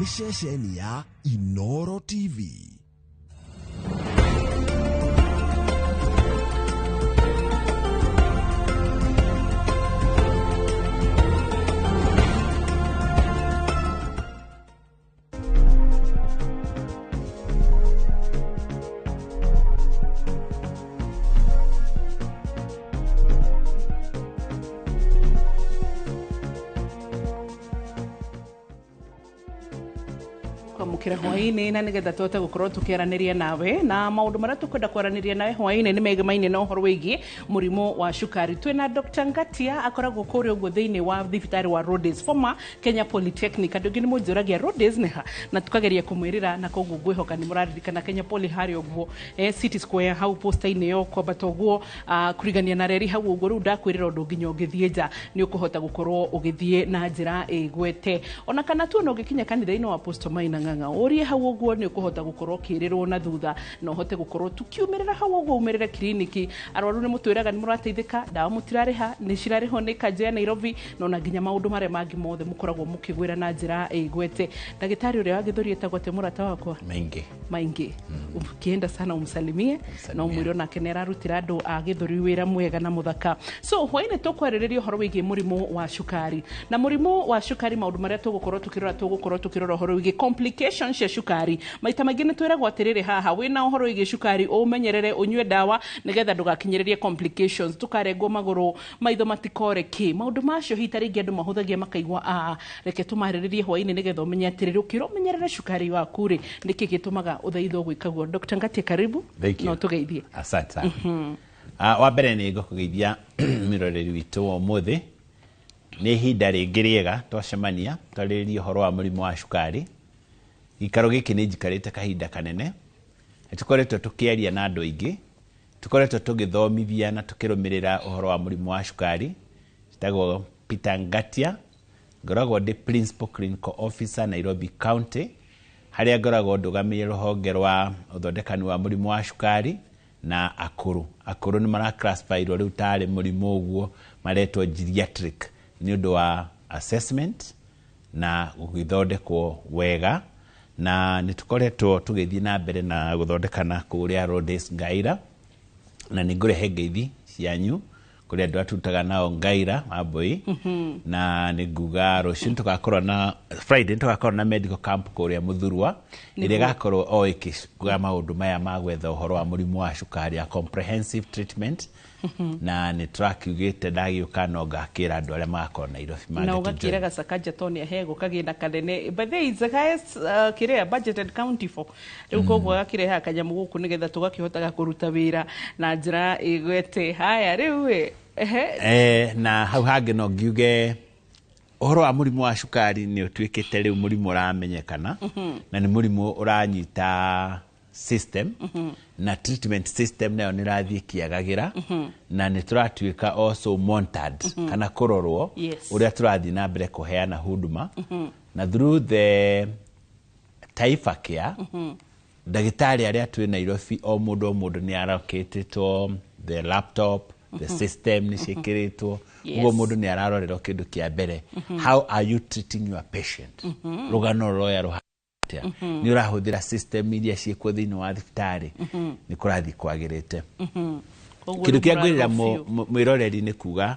Nĩ ceceni ya Inoro TV. Kwamũkĩra hwaĩ-inĩ, na nĩgetha tũhote gũkorwo tũkĩaranĩria nawe na maũndũ marĩa tũkwenda kwaranĩria nawe hwaĩ-inĩ nĩ megemaine na ũhoro wĩgiĩ mũrimũ wa cukari. Twĩna Dr. Ngatia, akoragwo kũrĩa ũguo thĩinĩ wa thibitarĩ wa Rhodes, former Kenya Polytechnic. Andũ aingĩ nĩ mũnjũragia Rhodes nĩ ha, na tukageria kũmwĩrĩra, na koguo ngwĩhoka nĩ mũraririkana Kenya Poly harĩa ũguo City Square, hau posta-inĩ ĩyo kwambata ũguo, kũrigania na reri hau ũguo. Rĩu ndakwĩrĩra ũndũ nginya ũngĩthiĩ nja nĩ ũkũhota gũkorwo ũgĩthiĩ na njĩra ĩgwete, ona kana tu ona ũngĩkinya kanitha-inĩ wa Apostle Maina Ng'ang'a ũrie hau ũguo, nĩ ũkũhota gũkorwo ũkĩrĩrwo na thutha na ũhote gũkorwo tukiumĩrĩra hau ũguo, umĩrĩre kiriniki. Arwaru nĩ mũtwĩraga nĩ mũrateithĩka, ndawa mũtirarĩha, nĩ cirarĩhwo nĩ kanjũ ya Nairobi, na ona nginya maũndũ marĩa mangĩ mothe mũkoragwo mũkĩgwĩra na njĩra ĩgwete. Ndagĩtarĩ ũrĩa wa gĩthũri etagwo atĩa, mũrata wakwa? Maingĩ. Maingĩ. Ukienda sana umsalimie na umwĩre onake nĩ ararutĩra andũ a gĩthũri wĩra mwega na mũthaka. So hwainĩ tũkwarĩrĩria ũhoro wĩgiĩ mũrimũ wa cukari, na mũrimũ wa cukari maũndũ marĩa tũgũkorwo tũkĩrora ũhoro wĩgiĩ complications cia cukari. Maita maingĩ nĩ twĩragwo atĩrĩrĩ, haha wĩna ũhoro wĩgiĩ cukari ũmenyerere, ũnyue ndawa nĩgetha ndũgakinyĩrĩrie complications, tũkarengwo magũrũ, maitho matikore kĩ, maũndũ macio hita rĩngĩ andũ mahũthagia makaigua. Reke tũmarĩrĩrie hwainĩ nĩgetha ũmenye atĩrĩrĩ, ũkĩra ũmenyerere cukari waku rĩ, nĩkĩ gĩtũmaga ũthaithwo gwĩka guo. Dr. Ngatia, karibu. Thank you. No tũgeithie. Asante sana. Wa mbere nĩ ngũkũgeithia mwĩroreri witũ wa ũmũthĩ. Nĩ ihinda rĩngĩ rĩega twacemania twarĩrĩrie ũhoro wa mũrimũ wa cukari. Gĩikaro gĩkĩ nĩ njikarĩte kahinda kanene, nĩ tũkoretwo tũkĩaria na andũ aingĩ, tũkoretwo tũgĩthomithia na tũkĩrũmĩrĩra ũhoro wa mũrimũ wa cukari. Njĩtagwo Peter Ngatia, ngoragwo ndĩ Principal Clinical Officer Nairobi County, harĩa ngoragwo ndũgamĩrĩire rũhonge rwa ũthondekani wa mũrimũ wa cukari na akũrũ. Akũrũ nĩ maraclassifyirwo rĩu tarĩ mũrimũ ũguo maretwo geriatric nĩ ũndũ wa assessment na gũgĩthondekwo wega, na nĩ tũkoretwo tũgĩthiĩ na mbere na gũthondekana kũrĩa Rhodes Ngaira, na nĩ ngũrehe ngeithi cianyu kũrĩ andũ arĩa tũrutaga nao Ngaira Wambui, na nĩ nguga rũciũ nĩ tũgakorwo na Friday, nĩ tũgakorwo na medical camp kũrĩa Mũthurwa, ĩrĩa ĩgakorwo o ĩkĩga maũndũ maya ma gwetha ũhoro wa mũrimũ wa cukari, ya comprehensive treatment, na nĩ tũrakiugĩte ndagĩũka no ngakĩra andũ arĩa magakorwo Nairobi na mangĩtũ ũgakĩra join. Gacakaja to nĩ ahegwo kagĩna kanene. By the way, it's the highest kĩrĩa budgeted county for rĩu, koguo agakĩrehaga kanyamũ gũkũ nĩgetha tũgakĩhotaga kũruta wĩra na njĩra ĩgwete. Haya rĩu ĩ, ehe. Na hau hangĩ no ngiuge ũhoro wa mũrimũ wa cukari nĩ ũtuĩkĩte rĩu mũrimũ ũramenyekana, na nĩ mũrimũ ũranyita system, na treatment system nayo nĩ ĩrathiĩ ĩkĩagagĩra, na nĩ tũratuĩka also monitored kana kũrorwo ũrĩa tũrathiĩ na mbere kũheana huduma, na through the Taifa Care, ndagĩtarĩ arĩa twĩ Nairobi, o mũndũ o mũndũ nĩ arokĩtĩtwo the laptop, the system nĩ ciĩkĩrĩtwo. Ũguo mũndũ nĩ ararorerwo kĩndũ kĩa mbere, how are you treating your patient, rũgano rũroya rũhana atĩa, nĩ ũrahũthĩra system iria ciĩkuo thĩinĩ wa thibitarĩ, nĩ kũrathiĩ kwagĩrĩte. Koguo Kĩndũ rĩu kĩa ngwĩrĩra mũrarorwo biũ. mwĩroreri nĩ kuga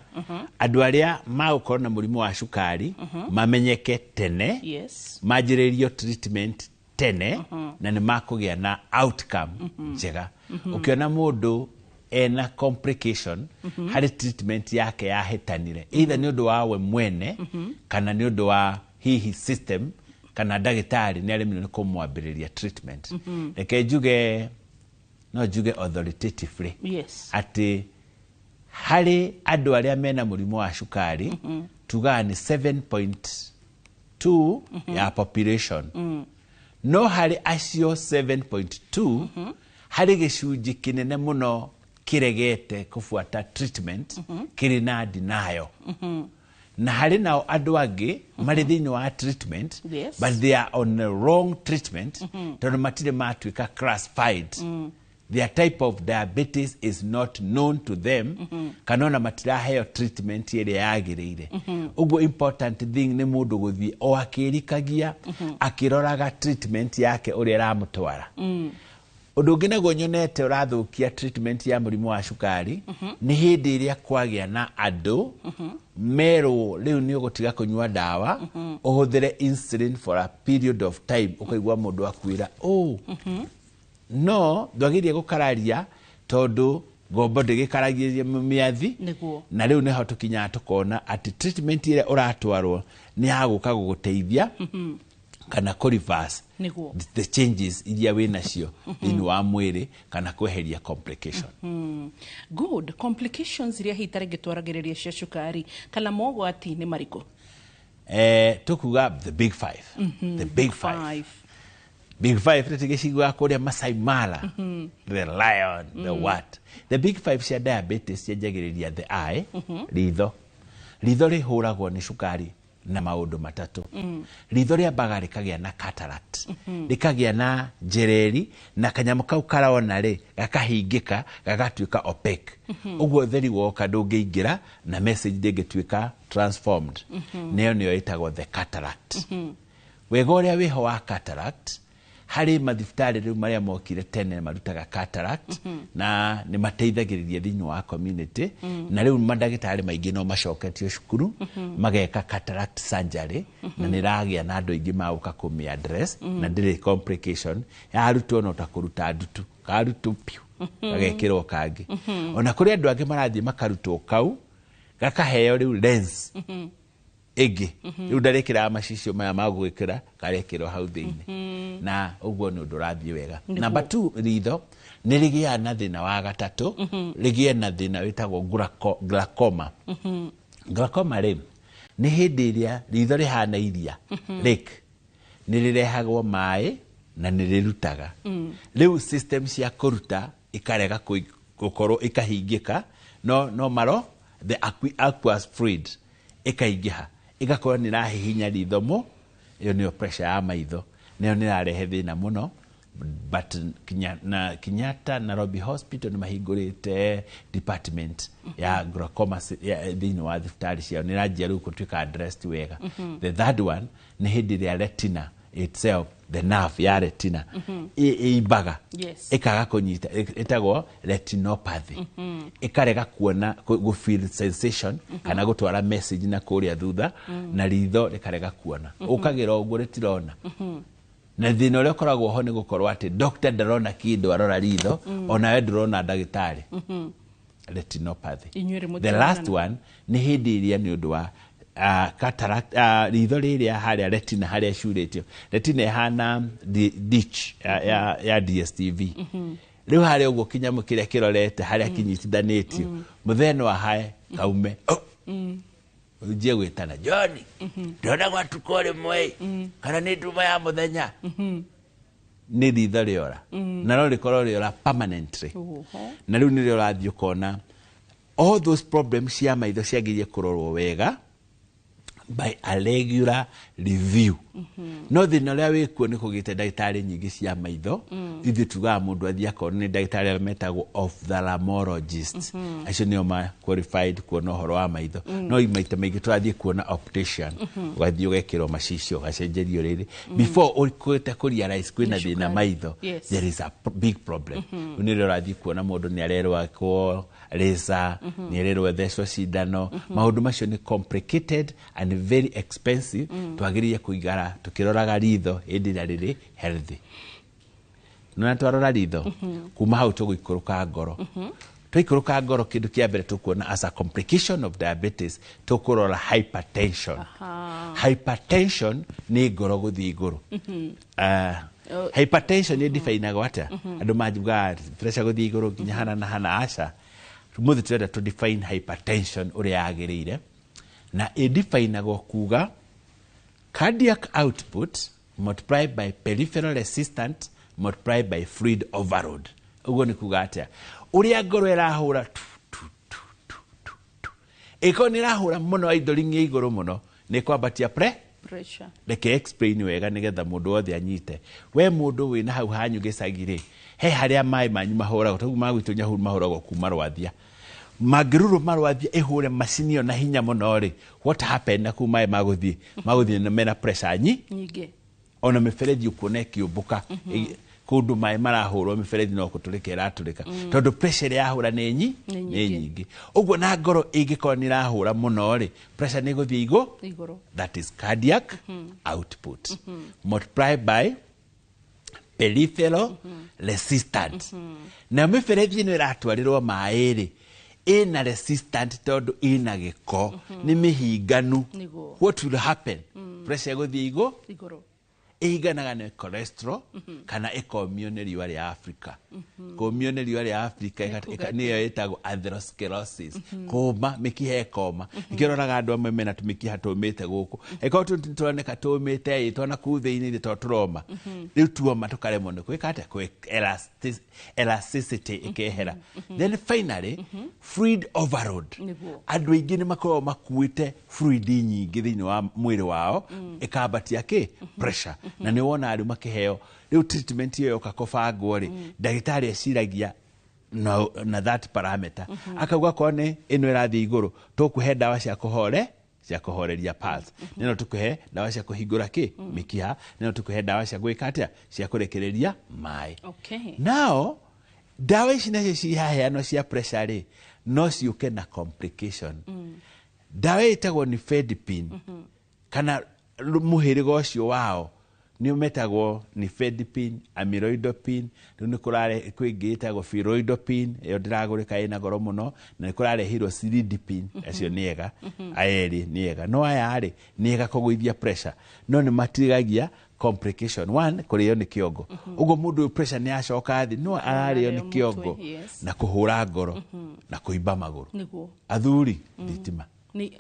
andũ arĩa magũkorwo na mũrimũ wa cukari mamenyeke tene, manjĩrĩrio treatment tene, na nĩ makũgĩa na outcome njega. Ũkĩona mũndũ ena complication harĩ treatment yake yahĩtanire, either nĩ ũndũ wa we mwene kana nĩ ũndũ wa hihi system kana ndagĩtarĩ nĩ aremirwo nĩ kũmwambĩrĩria treatment, reke njuge, no njuge authoritatively atĩ harĩ andũ arĩa mena mũrimũ wa cukari, tugaga nĩ 7.2 ya population, no harĩ acio 7.2 harĩ gĩcunjĩ kĩnene mũno kĩregete kũbuata treatment, kĩrĩ na denial, na harĩ nao andũ angĩ marĩ thĩinĩ wa treatment but they are on the wrong treatment, tondũ matirĩ matuĩka classified. Their type of diabetes is not known to them, kana ona matiraheo treatment ĩrĩa yagĩrĩire. Ũguo important thing nĩ mũndũ gũthiĩ o akĩrikagia, akĩroraga treatment yake ũrĩa ĩramũtwara. Ũndũ ũngĩ naguo nyonete ũrathũkia treatment ya mũrimũ wa cukari nĩ hĩndĩ ĩrĩa kwagĩa na andũ merwo rĩu nĩ ũgũtiga kũnyua ndawa, ũhũthĩre insulin for a period of time. Ũkaigua mũndũ akwĩra, "Oh, no ndwagĩrĩire gũkararia," tondũ ngombo ndĩgĩkaragia mĩathi. Na rĩu nĩho tũkinyaga tũkona atĩ treatment ĩrĩa ũratwarwo nĩ ya gũka gũgũteithia kana kũ reverse the changes iria wĩ nacio thĩinĩ wa mwĩrĩ kana kweheria complication. Good. Complications iria hihi tarĩngĩ twaragĩrĩria cia cukari kana mogwati nĩ marĩkũ? Tukuga the big five, the big five. Five. Big five tũtigĩciguaga kũrĩa Masai Mara, the lion, the what. The big five cia diabetes cianjagĩrĩria the eye, ritho. Ritho rĩhũragwo nĩ cukari na maũndũ matatũ. Ritho rĩambaga rĩkagĩa na cataract, rĩkagĩa na njereri, na kanyamũ kau karona rĩ gakahingĩka, gagatuĩka opaque. Ũguo ũtheri woka ndũngĩingĩra na message ndĩngĩtuĩka transformed. Nĩyo nĩyo ĩtagwo the cataract. Wega ũrĩa wĩho wa cataract, harĩ mathibitarĩ rĩu marĩa mokire tene marutaga cataract na nĩ mateithagĩrĩria thĩinĩ wa community, na rĩu mandagĩtarĩ maingĩ no macoketio cukuru mageka cataract surgery, na nĩ ĩragĩa na andũ aingĩ magũka kũmĩ address na ndĩrĩ complication. Yarutwo no ta kũruta ndutu, karutwo piũ gagekĩrwo kangĩ. Ona kũrĩ andũ angĩ marathiĩ makarutwo kau gakaheo rĩu lens ĩngĩ, rĩu ndarĩkĩraga macicio maya ma gwĩkĩra, karekĩrwo hau thĩinĩ, na ũguo nĩ ũndũ ũrathiĩ wega. Number two, ritho nĩ rĩgĩaga na thĩna wa gatatũ, rĩgĩe na thĩna wĩtagwo glaucoma. Glaucoma rĩ, nĩ hĩndĩ ĩrĩa ritho rĩhana iria, lake, nĩ rĩrehagwo maĩ na nĩ rĩrutaga. Rĩu system cia kũruta ikarega gũkorwo ikahingĩka, no maro the aqueous fluid ĩkaingĩha, ĩgakorwo nĩ ĩrahihinya ritho mo. Ĩyo nĩyo pressure ya maitho, nayo nĩ ĩrarehe thĩna mũno. But na Kenyatta, Nairobi Hospital nĩ mahingũrĩte department ya glaucoma thĩinĩ wa thibitarĩ ciao, nĩ ĩranjia rĩu gũtuĩka addressed wega. The third one nĩ hĩndĩ ĩrĩa retina itself, the nerve ya retina ĩimbaga, ĩkaga kũnyita, ĩtagwo retinopathy, ĩkarega kuona, gũ feel sensation kana gũtwara message na kũrĩa thutha, na ritho rĩkarega kuona. Ũkagĩra ũguo rĩtirona. Na thĩna ũrĩa ũkoragwo ho nĩ gũkorwo atĩ doctor ndarona kĩndũ arora ritho, onawe ndũrona ndagĩtarĩ. Retinopathy. Inyuĩ rĩ The last mũtironana. one nĩ hĩndĩ ĩrĩa nĩ ũndũ wa cataract, ritho rĩrĩa harĩa retina harĩa ĩcurĩtio, retina ĩhana ditch ya DSTV. Rĩu harĩa ũguo kĩnyamũ kĩrĩa kĩrorete harĩa kĩnyitithanĩtio, mũthee no ahae kaume, oh! Ũnjie gwĩtana, "John, ndĩrona gwatuka rĩmwe kana nĩ nduma ya mũthenya?" Nĩ ritho rĩora, na no rĩkorwo rĩora permanently. Na rĩu nĩrĩo ũrathiĩ ũkona all those problems cia maitho ciagĩrĩire kũrorwo wega by a regular review. No thĩna ũrĩa wĩkuo nĩ kũgĩte ndagĩtarĩ nyingĩ cia maitho. Ithuĩ tugaga mũndũ athiĩ akona nĩ ndagĩtarĩ arĩa metagwo ophthalmologist. Acio nĩo ma qualified kuona ũhoro wa maitho, no maita maingĩ tũrathiĩ kuona optician, ũgathiĩ ũgekĩrwo macicio, ũgacenjerio rĩrĩ before ũkũte kũ realize kwĩna Nĩ thĩna cukari. maitho. There is a big problem. Rĩu nĩrĩo ũrathiĩ kuona mũndũ nĩ arerwo akwo laser, nĩ arerwo ethecwo cindano. Maũndũ macio nĩ complicated and very expensive. Twagĩrĩire kũigara tũkĩroraga ritho hĩndĩ ĩrĩa rĩrĩ healthy. Nona twarora ritho, kuma hau tũgũikũrũka ngoro. Twaikũrũka ngoro, kĩndũ kĩa mbere tũkuona as a complication of diabetes, tũkũrora hypertension. Hypertension nĩ ngoro gũthiĩ igũrũ. Hypertension nĩ definagwo atĩa? Andũ manjugaga pressure gũthiĩ igũrũ nginya hana na hana. Aca, mũthĩ tũrenda tũ define hypertension ũrĩa yagĩrĩire, na ĩdefinagwo kuga cardiac output multiplied by peripheral resistance multiplied by fluid overload. Ũguo nĩ kuga atĩa? Ũrĩa ngoro ĩrahũra tu, tu, tu, tu, tu, tu. Ĩkorwo nĩ ĩrahũra mũno, idling ĩ igũrũ mũno, nĩ kwambatia Pressure. Reke explain wega nigetha mundu wothe anyite. We mundu wina hau hanyu gicagi ri, he haria mai manyu mahuragwo, toguo magwitũ Nyahururu mahuragwo kuma Rwathia. Mangĩruruma Rwathia ĩhũre macini ĩyo na hinya mũno rĩ, what happen na kuu maĩ magũthiĩ na mena pressure nyingĩ. Ona mĩberethi ũkuona ĩkĩũmbũka kũndũ maĩ marahũrwo, mĩberethi no gũtũrĩka ĩratũrĩka tondũ pressure ĩrĩa yahũra nĩ Nĩ nĩ nyingĩ. Nyingĩ. Ũguo na ngoro ĩngĩkorwo nĩ ĩrahũra mũno rĩ, pressure nĩ ĩgũthiĩ igũ Igũrũ. That is cardiac output multiplied by peripheral resistance. Na mĩberethi ĩno ĩratwarĩrwo maĩ rĩ, ĩna resistant tondũ ĩna gĩko, nĩ mĩhinganu. Nĩguo. What will happen? Pressure ĩgũthiĩ igũ Igũrũ. Ĩhinganaga nĩ cholesterol kana ĩkomio nĩ riũa rĩa Afrika. Kũmio nĩ riũa rĩa Afrika nĩyo ĩtagwo atherosclerosis, kũma mĩkiha ĩkoma. Nĩkĩo ũroraga andũ amwe mena tũmĩkiha tũmĩte gũkũ, ĩkorwo tũ tũroneka tũmĩte ĩ twana kũu thĩinĩ to tũroma. Rĩu tuoma tũkaremwo nĩ gwĩka atĩa? Elasticity ĩkehera. Then finally, fluid overload. Andũ aingĩ nĩ makoragwo makuĩte fluid nyingĩ thĩinĩ wa mwĩrĩ wao, ĩkambatia kĩ pressure. Na nĩ wonaga rĩu makĩheo rĩu treatment ĩyo yoka kũbangwo rĩ, ndagĩtarĩ eciragia na that parameter, akauga korwo nĩ ĩno ĩrathiĩ igũrũ, tũkũhe ndawa cia kũhoreria pulse, nĩno tũkũhe ndawa cia kũhingũra kĩ mĩkiha, nĩno tũkũhe ndawa cia gwĩka atĩa, cia kũrekereria maĩ. Nao ndawa ici nacio cihaheanwo cia pressure rĩ, no ciũke na complication. Ndawa ĩtagwo nifedipine, kana mũhĩrĩga ũcio wao nĩ metagwo nifedipine, amyloidopine. Rĩu nĩ kũrare kwĩ ĩngĩ ĩtagwo felodipine, ĩyo ndĩragũrĩka, ĩna goro mũno. Na nĩ kũrarehirwo cilnidipine. Acio nĩ ega, aya erĩ nĩ ega, no aya rĩ nĩ ega kũgũithia pressure, no nĩ matigagia complication. One, kũrĩo nĩ kĩongo. Ũguo mũndũ ũyũ pressure nĩ acoka thĩ, no ararĩo nĩ Ararĩo kĩongo mũtwe, yes. na kũhũra ngoro na kũimba magũrũ. Athuri, thitima Nĩ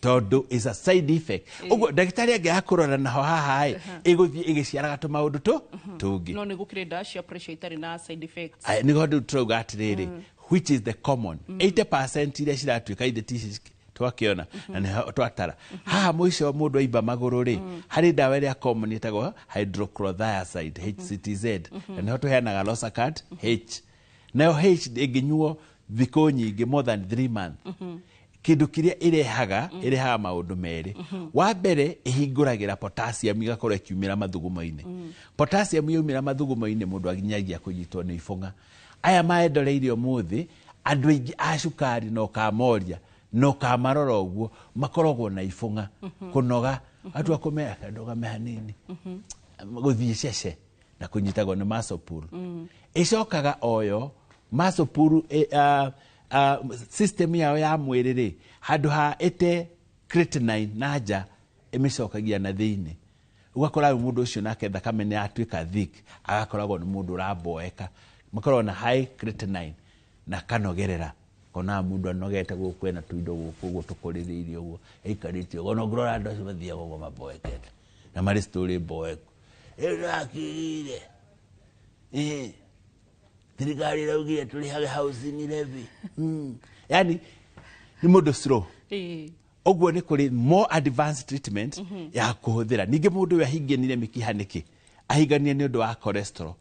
tondũ is a side effect. Ũguo ndagĩtarĩ angĩaga kũrora naho haha ĩ, ĩgũthiĩ ĩgĩciaraga tũmaũndũ tũ tũngĩ. No nĩ gũkĩrĩ ndawa cia pressure itarĩ na side effects? Aya, nĩho rĩu tũrauga atĩrĩrĩ, which is the common 80% iria ciratuĩka ithe tici twakĩona na nĩho twatara haha mũico mũndũ aimba magũrũ rĩ, harĩ ndawa ĩrĩa common ĩtagwo hydrochlorothiazide, HCTZ, na nĩho tũheanaga Losacad H. Nayo H ĩngĩnyuo thikũ nyingĩ, more than 3 months, kĩndũ kĩrĩa ĩrehaga, ĩrehaga maũndũ merĩ. Wa mbere, ĩhingũragĩra potassium igakorwo ĩkiumĩra mathugumo-inĩ. Potassium yaumĩra mathugumo-inĩ, mũndũ aginyagia kũnyitwo nĩ ibũng'a. Aya maendoreirie ũmũthĩ, andũ aingĩ a cukari na ũkamoria na ũkamarora ũguo, makoragwo na ibũng'a, kũnoga, atua kũmera ndũgame hanini, gũthiĩ cece na kũnyitagwo nĩ muscle pull. Ĩcokaga oyo muscle pull, system yao ya mwĩrĩ rĩ, handũ ha ĩte creatinine na nja, ĩmĩcokagia na thĩinĩ. Ũgakora rĩu mũndũ ũcio nake thakame nĩ yatuĩka thick, agakoragwo nĩ mũndũ ũramboeka. Makoragwo na high creatinine na kanogerera, konaga mũndũ anogete gũkũ, ena tũindo gũkũ ũguo tũkũrĩrĩirie ũguo, ĩikarĩte ũguo. Ona ũngĩrora andũ acio mathiaga ũguo maboekete na marĩ story mboeku. Ĩrakirire thirikari ĩraugire tũrĩhage housing levy. Yani nĩ mũndũ slow. Ũguo nĩ kũrĩ more advanced treatment ya kũhũthĩra. Ningĩ mũndũ ũyũ ahinganire mĩkiha nĩkĩ? Ahinganire nĩ ũndũ wa cholesterol.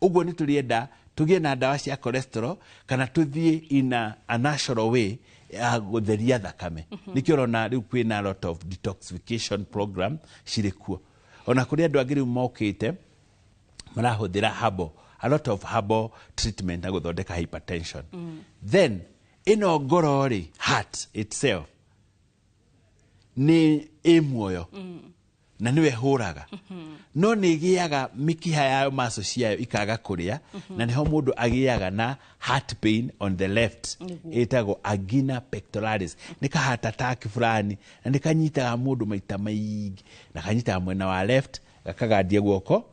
Ũguo nĩ tũrĩenda tũgĩe na ndawa cia cholesterol kana tũthiĩ in a natural way ya gũtheria thakame. Nĩkĩo ũrona rĩu kwĩna a lot of detoxification program cirĩ kuo. Ona kũrĩ andũ angĩ rĩu mokĩte marahũthĩra herbal, a lot of herbal treatment na gũthondeka hypertension. Then ĩno ngoro rĩ, heart itself nĩ ĩ muoyo na nĩwe hũraga, no nĩ ĩgĩaga mĩkiha yayo, maco ciayo ikaga kũrĩa, na nĩho mũndũ agĩaga na heart pain on the left, ĩtagwo angina pectoralis. Nĩ ka heart attack fulani na nĩ kanyitaga mũndũ maita maingĩ, na kanyitaga mwena wa left, gakagandia guoko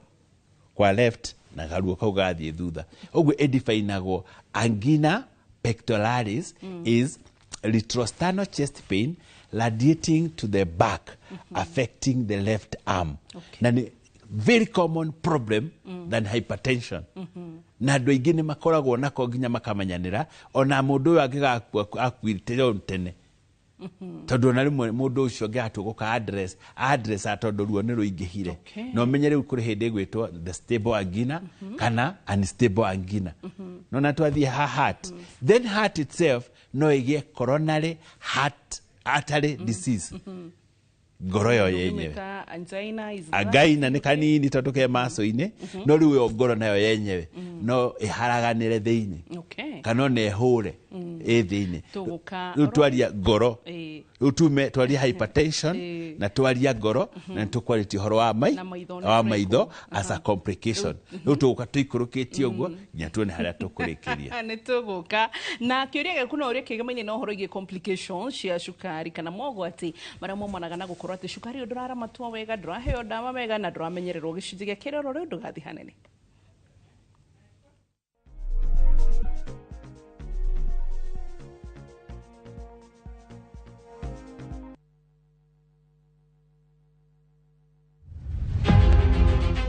kwa left na garuo kau gathiĩ thutha. Ũguo ĩdefinagwo angina pectoralis is retrosternal chest pain radiating to the back, affecting the left arm. Na nĩ very common problem than hypertension, na andũ aingĩ nĩ makoragwo nako nginya makamenyanĩra. Ona mũndũ ũyũ angĩgakua akuĩte tene. Tondũ ona rĩmwe mũndũ ũcio angĩgatua gũka address tondũ ruo nĩ rũingĩhire. Na ũmenye rĩu kũrĩ hĩndĩ ĩgwĩtwo the stable angina kana unstable angina. No na twathiĩ ha heart. Then heart itself no ĩgĩe coronary heart artery disease. Ngoro yo yenyewe. Angina nĩ kanini tondũ ke maco-inĩ, no rĩu ĩyo ngoro nayo yenyewe no ĩharaganĩre thĩinĩ. Kana ona ĩhũre ĩ thĩinĩ. Rĩu twaria ngoro, rĩu tume twaria hypertension na twaria ngoro na nĩtũkwarĩtie ũhoro wa maitho as a complication. Rĩu tũgũka tũikũrũkĩtie ũguo nginya tuone harĩa tũkũrĩkĩria. Nĩ tũgũka na kĩũria gĩaku no ũrĩa kĩgemaine na ũhoro wĩgiĩ complications cia cukari kana mogwati marĩa maumanaga na gũkorwo atĩ cukari ũyũ ndũraramatwo wega, ndũraheo ndawa wega na ndũramenyererwo. Gĩcunjĩ gĩa kerĩ oro rĩu ndũgathiĩ hanene.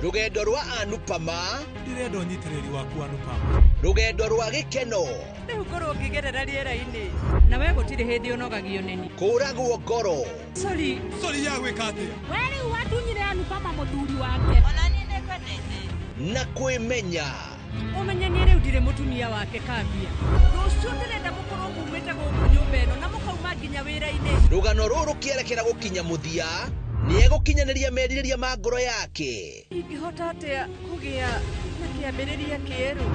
Rugendo rwa Anupama ndirenda ũnyitĩrĩri waku Anupama. Rugendo rwa gĩkeno rĩu ngorwo ngĩgerera rĩera-inĩ na we gũtirĩ hĩndĩ ũnogagio nĩni kũragwo ngoro. Sorry sorry ya gwĩka atĩa? We rĩu watunyire Anupama mũthuri wake. Ona niĩ nĩngwendete. Na kwĩmenya ũmenye niĩ rĩu ndirĩ mũtumia wake kambia. Rũciũ ndĩrenda mũkorwo mumĩte gũkũ nyũmba ĩno na mũkauma nginya wĩra-inĩ. Rũgano rũrũ rũkĩerekera gũkinya mũthia nĩegũkinyanĩria merirĩria ma ngoro yake. Ingĩhota atĩa kũgĩa na kĩambĩrĩria kĩerũ?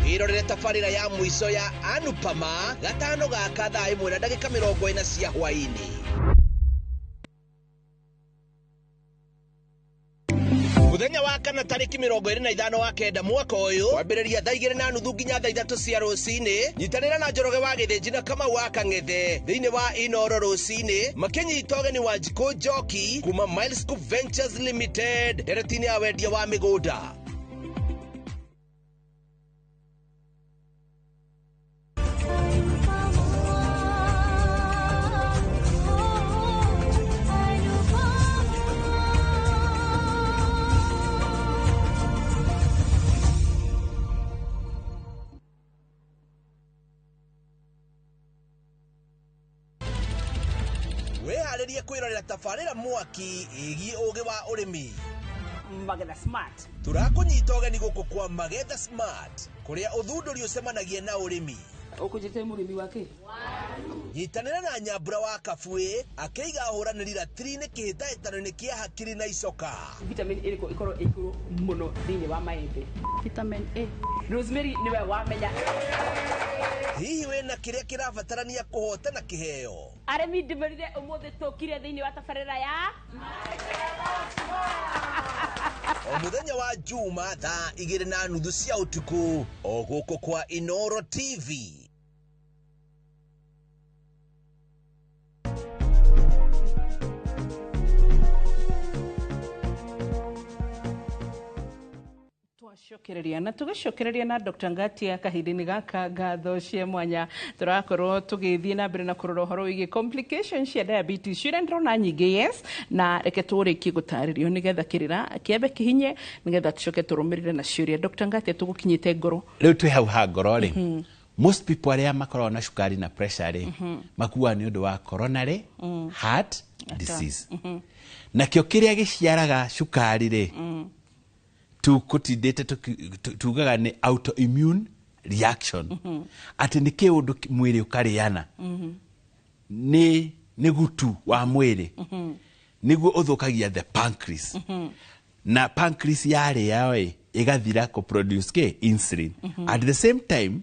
Wĩrorere tabarĩra ya mũico ya Anupama gatano gaka thaa 1:40 cia hwaĩ-inĩ. Mũthenya wa kana tarĩki 25 wa kenda mwaka ũyũ kwambĩrĩria thaa 2:30 nginya thaa 3 cia rũcinĩ. Nyitanĩra na Njoroge wa Gĩthĩnji na Kamau wa Kang'ethe thĩinĩ wa Inoro rũcinĩ makĩnyita ũgeni wa Njikũ Njoki kuma Miles Scoop Ventures Limited ndereti-inĩ ya wendia wa mĩgũnda. Wĩharĩrie kwĩrorera tabarĩra mwaki ĩgiĩ ũgĩ wa ũrĩmi. Magetha Smart. Tũrakũnyita ũgeni gũkũ kwa Magetha Smart kũrĩa ũthundũri ũcemanagia na ũrĩmi. Ũkũnjĩte mũrĩmi wake? Nyitanĩra na Nyambura wa Kabuĩ akĩiga ahũranĩri ratiri-inĩ kĩhĩtahĩtano-inĩ kĩa hakiri na icoka. Vitamin ĩrĩkũ ĩkorwo ĩ igũrũ mũno thĩinĩ wa maembe? Vitamin A. Rosemary nĩwe wamenya. Hihi wĩna kĩrĩa kĩrabatarania kũhotana kĩheo? Arĩmi ndĩmerire ũmũthĩ tũkire thĩinĩ wa tabarĩra ya O mũthenya wa Juma thaa 2:30 cia ũtukũ o gũkũ kwa Inoro TV. Twacokereria na tũgĩcokereria na Dr. Ngatia kahinda-inĩ gaka ngatho cia mwanya tũrakorwo tũgĩthiĩ na mbere na kũrora ũhoro wĩgiĩ complications cia diabetes ciũria ndĩrona nyingĩ yes na reke tũrĩkie gũtarĩrio nĩgetha kĩrĩra kĩambe kĩhinye nĩgetha tũcoke tũrũmĩrĩre na ciũria. Dr. Ngatia tũgũkinyĩte ngoro. Rĩu twĩ hau ha ngoro rĩ, most people arĩa makoragwo na cukari na pressure rĩ makuaga nĩ ũndũ wa coronary heart disease. Nakĩo kĩrĩa gĩciaraga cukari rĩ tukutindite tugaga nĩ autoimmune reaction. Atĩ nĩ kĩũndũ mwĩrĩ ũkarĩana nĩ gutu wa mwĩrĩ nĩguo ũthũkagia the pancreas. Na pancreas yarĩa ĩ ĩgathira kũ produce kĩ insulin. At the same time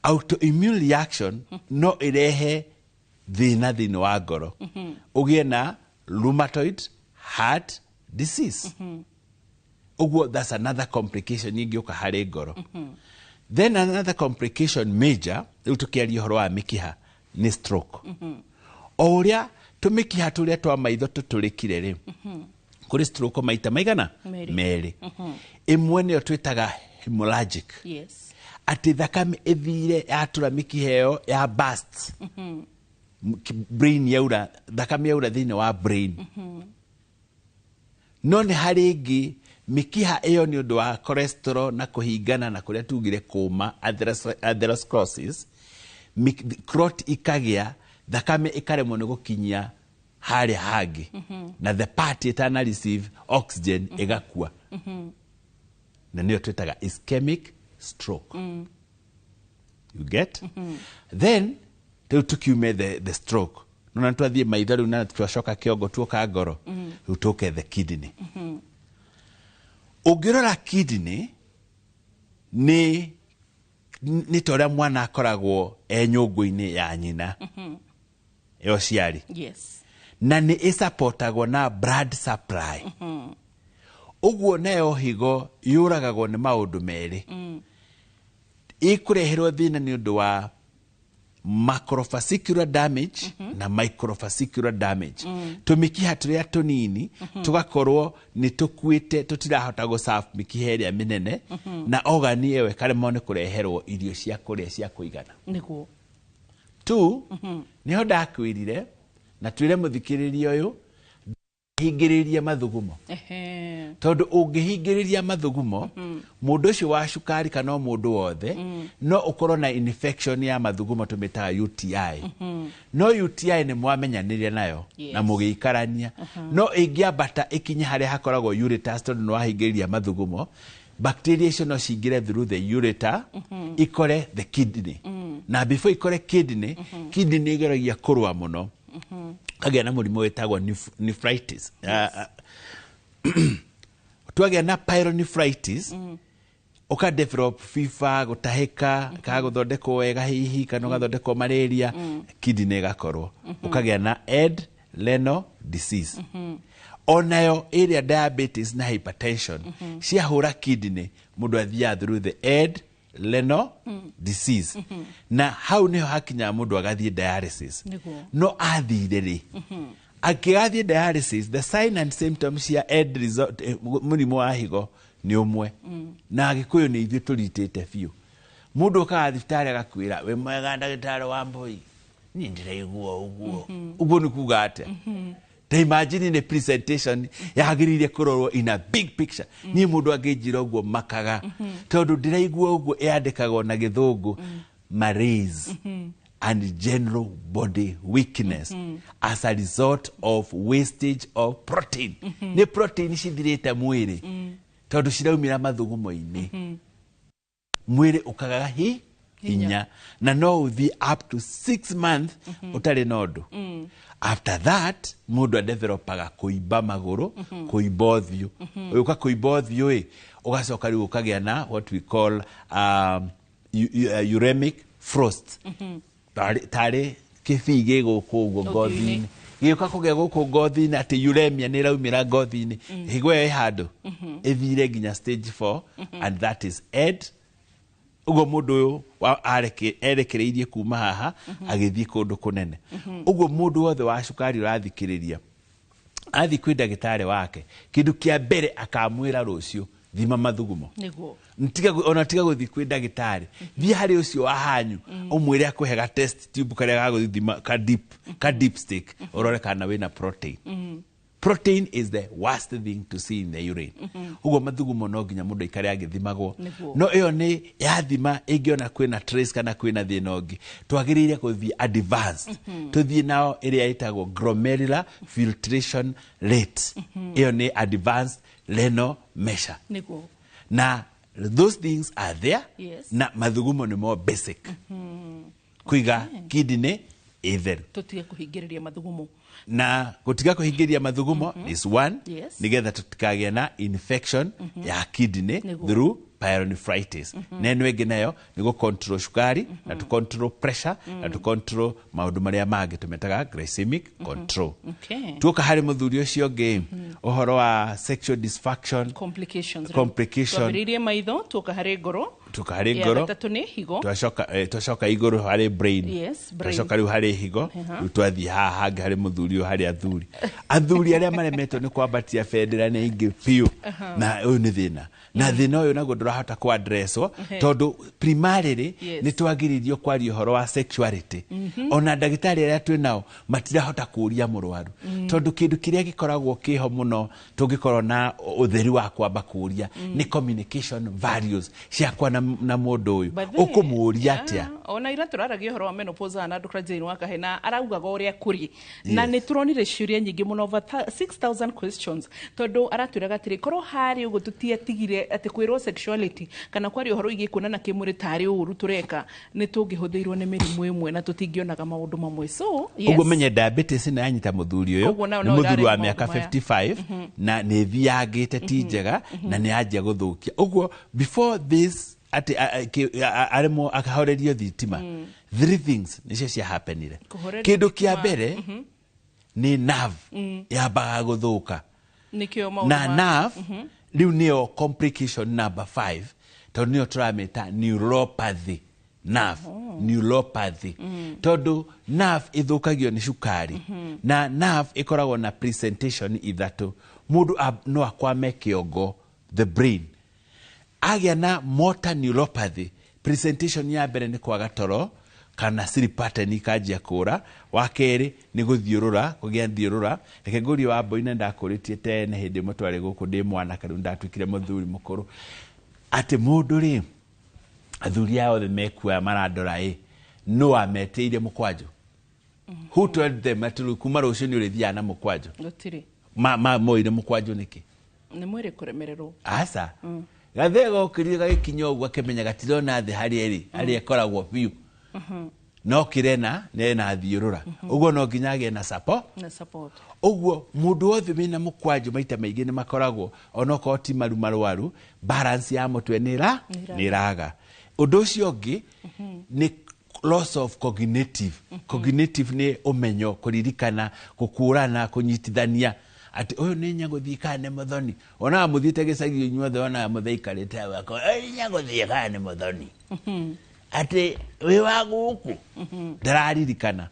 autoimmune reaction no ĩrehe thĩna thĩinĩ wa ngoro ũgĩe na rheumatoid heart disease. Ũguo that's another complication ingĩũka harĩ ngoro. Then another complication major rĩu tũkĩaria ũhoro wa mĩkiha nĩ stroke. O ũrĩa tũmĩkiha tũrĩa twa maitho tũtũrĩkire rĩ kũrĩ stroke maita maigana merĩ. Ĩmwe nĩyo twĩtaga hemorrhagic. Yes. Atĩ thakame ĩthire yatũra mĩkiha ĩyo ya burst. Brain yaura, thakame yaura thĩinĩ wa brain. No nĩ harĩ ĩngĩ mĩkiha ĩyo nĩ ũndũ wa cholesterol na kũhingana na kũrĩa tugire kũma atherosclerosis, clot ikagĩa Thakame ĩkaremwo nĩ gũkinyia harĩa hangĩ, na the part ĩtana receive oxygen ĩgakua, na nĩyo twĩtaga ischemic stroke. You get? Then rĩu tukiume the stroke, nona twathiĩ maitho rĩu na twacoka kĩongo, tuoka ngoro, rĩu tũke the kidney. Ũngĩrora kidney nĩ ta ũrĩa mwana akoragwo e nyũngũ-inĩ ya nyina ya ũciari. Na nĩ ĩsupportagwo na blood supply. Ũguo nayo higo yũragagwo nĩ maũndũ merĩ. Ĩkũreherwo thĩna nĩ ũndũ wa macrovascular damage na microvascular damage. Tũmĩkiha tũrĩa tũnini tũgakorwo nĩ tũkuĩte, tũtirahota gũserve mĩkiha ĩrĩa mĩnene, na organ ĩyo ĩkaremwo nĩ kũreherwo irio cia kũrĩa cia kũigana. Two, nĩho ndakwĩrire na twĩre mũthikĩrĩria ũyũ hingĩrĩrie mathugumo. Tondũ ũngĩhingĩrĩria mathugumo, mũndũ ũcio wa cukari kana o mũndũ wothe no ũkorwo na infection ya mathugumo tũmĩtaga UTI. No UTI nĩ mwamenyanĩire nayo na mũgĩikarania, no ĩngĩambata ĩkinye harĩa hakoragwo ureters, tondũ nĩ wahingĩrĩria mathugumo, bacteria icio no cingĩre through the ureter, ikore the kidney. Na before ikore kidney, kidney nĩ ĩgeragia kũrũa mũno, kagĩa na mũrimũ wĩtagwo nephritis. Twagĩa na pyelonephritis, ũka develop fever, gũtahĩka, kana gũthondekwo wega hihi, kana ũgathondekwo malaria, kidney ĩgakorwo ũkagĩa na end renal disease. Onayo ĩrĩa diabetes na hypertension ciahũra kidney, mũndũ athiaga through the end renal disease, na hau nĩho hakinyaga mũndũ agathiĩ dialysis. No athire rĩ, akĩgathiĩ dialysis, the sign and symptoms cia end result, mũrimũ wa higo nĩ ũmwe. Na Agĩkũyũ nĩ ithuĩ tũritĩte biũ. Mũndũ ũkaga thibitarĩ agakwĩra, "Wĩ mwega ndagĩtarĩ wa Mbui, niĩ ndĩraigua ũguo." Ũguo nĩ kuga atĩa? Ta imagine, nĩ presentation yagĩrĩire kũrorwo in a big picture. Niĩ mũndũ angĩnjĩra ũguo makaga, tondũ ndĩraigua ũguo ĩandĩkagwo na Gĩthũngũ malaise and general body weakness as a result of wastage of protein. Nĩ protein cithirĩte mwĩrĩ tondũ ciraumĩra mathugumo-inĩ, mwĩrĩ ũkagaga hinya, na no ũthiĩ up to 6 months ũtarĩ na ũndũ. After that mũndũ adevelopaga kũimba magũrũ, kũimba ũthiũ. Ũgĩũka kũimba ũthiũ ĩ, ũgacoka rĩu ũkagĩa na what we call uremic frost, tarĩ kĩbii gĩ gũkũ ũguo ngothi-inĩ, gĩũka kũgĩa gũkũ ngothi-inĩ, atĩ uremia nĩ ĩraumĩra ngothi-inĩ. Higo ĩyo ĩ handũ ĩthire nginya stage 4, and that is end. Ũguo mũndũ ũyũ erekereirie kuma haha agĩthiĩ kũndũ kũnene. Ũguo mũndũ wothe wa cukari ũrathikĩrĩria, athiĩ kwĩ ndagĩtarĩ wake, kĩndũ kĩa mbere akamwĩra rũciũ, "Thima mathugumo." Ona tiga gũthiĩ kwĩ ndagĩtarĩ, thiĩ harĩ ũcio wa hanyu, ũmwĩre akũhe ga test tube karĩa gagũthima ka dip stick, ũrore kana wĩna protein. Protein is the worst thing to see in the urine. Ũguo mathugumo no nginya mũndũ aikare agĩthimagwo. No ĩyo nĩ yathima, ĩngĩona kwĩna trace kana kwĩna thĩna ũngĩ, twagĩrĩire gũthiĩ advanced, tũthiĩ nao ĩrĩa ĩtagwo glomerular filtration rate. Ĩyo nĩ advanced renal measure. Na those things are there. Na mathugumo nĩ more basic kũiga kidney ĩtheru. Tũtige kũhingĩrĩria mathugumo. Na gũtiga kũhingĩria mathugumo is one, nĩgetha tũtikagĩa na infection ya kidney through pyelonephritis. Na ĩno ĩngĩ nayo nĩ gũ control cukari, na to control pressure, na to control maũndũ marĩa mangĩ tũmetaga glycemic control. Tuoka harĩ mũthuri ũcio ũngĩ, ũhoro wa sexual dysfunction complications. Complication. Twambĩrĩirie maitho, tuoka harĩ ngoro. Tuoka harĩ Ya ngoro. Gatatũ nĩ higo. Twacoka igũrũ harĩ brain. Yes, brain. Twacoka rĩu harĩ higo. Rĩu twathiĩ haha hangĩ harĩ mũthuri ũyũ, harĩ athuri arĩa maremetwo nĩ kwambatia bendera nĩ aingĩ biũ. Na ũyũ nĩ thĩna, na thĩna ũyũ naguo ndũrahota kũ-addresswo, tondũ primarily nĩ twagĩrĩirio kwaria ũhoro wa sexuality. Ona ndagĩtarĩ arĩa twĩ nao matirahota kũũria mũrwaru, tondũ kĩndũ kĩrĩa gĩkoragwo kĩho mũno tũngĩkorwo na ũtheri wa kwamba kũũria nĩ communication values ciakwa na na mũndũ ũyũ, But then, ũkũmũũria atĩa? Ona ira tũraragia ũhoro wa menopause na Dr. Jane Wakahe na araugaga ũrĩa kũrĩ na nĩ tũronire ciũria nyingĩ mũno, over 6000 questions, tondũ aratwĩraga atĩrĩ, korwo harĩ ũguo tũtiatigire atĩ kwĩrwo sexuality kana kwaria ũhoro wĩgiĩ kuonana kĩmwĩrĩ tarĩ ũru tũreka, nĩ tũngĩhũthĩirwo nĩ mĩrimũ ĩmwe na tũtingĩonaga maũndũ mamwe, so yes. Ũguo menye diabetes ĩno yanyita mũthuri ũyũ, Ũguo nao nĩ no mũthuri wa ĩrarehe mĩaka maũndũ maya. 55 na nĩ ĩthiangĩte, ti njega na nĩ yanjia gũthũkia ũguo. Before this atĩ aremwo akahorerio thitima, three things nĩcio ciahapenire. Kũhorerio Kĩndũ kĩa thitima. mbere nĩ nerve yambaga gũthũka. Nĩkĩo maũndũ Na nerve rĩu nĩyo complication number 5, tondũ nĩyo tũramĩta neuropathy, nerve neuropathy, tondũ nerve ĩthũkagio nĩ cukari. Na nerve ĩkoragwo na presentation ithatũ. Mũndũ no akwame kĩongo, the brain, agĩa na motor neuropathy. Presentation ya mbere nĩ kwaga toro kana sleep pattern ikanjia kũra. Wa kerĩ nĩ gũthiũrũra, kũgĩa thiũrũra. Reke ngũrie wa mbũi, na ndakũrĩtie tene hĩndĩ ĩmwe twarĩ gũkũ ndĩ mwanake, rĩu ndatuĩkire mũthuri mũkũrũ, atĩ mũndũ rĩ, athuri aya othe mekuoya marandora ĩ, no ametĩire mũkwanjũ? Who told them atĩ rĩu kuma rũciũ nĩ ũrĩthiaga na mũkwanjũ? Gũtirĩ. Moire mũkwanjũ nĩkĩ? Nĩ mwĩrĩ kũremererwo. Aca, gathee gokĩrire gagĩkinya ũguo, akĩmenya gatirona thĩ harĩa ĩrĩ, harĩa ĩkoragwo biũ, no kĩrena nena thiũrũra ũguo, no nginya agĩe na support. Na support. Ũguo mũndũ wothe wĩna mũkwanjũ maita maingĩ nĩ makoragwo onokorwo ti maru marwaru, balance ya mũtwe nĩ ĩra nĩ ĩraga. Ũndũ ũcio ũngĩ nĩ loss of cognitive. Cognitive nĩ ũmenyo, kũririkana, gũkũrana, kũnyitithania atĩ ũyũ nĩ nyagũthiĩ kana nĩ mũthoni. Onaga mũthiĩte gĩcagi inyuothe, onaga mũthaikarĩte hau akoiga, "Ũyũ nĩ nyagũthiĩ kana nĩ mũthoni, atĩ wĩ wa gũkũ?" Ndararirikana,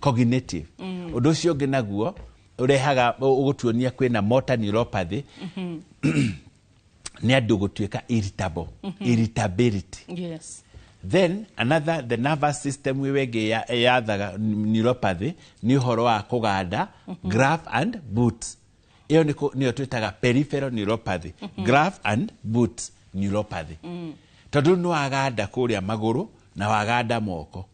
cognitive. Ũndũ ũcio ũngĩ naguo ũrehaga ũgũtuonia kwĩna motor neuropathy nĩ andũ gũtuĩka irritable, irritability. Then another, the nervous system ĩyo ĩngĩ yathaga neuropathy nĩ ũhoro wa kũganda, glove and boots. Ĩyo nĩyo twĩtaga peripheral neuropathy, glove and boots neuropathy, tondũ nĩ waganda kũrĩa magũrũ na waganda moko.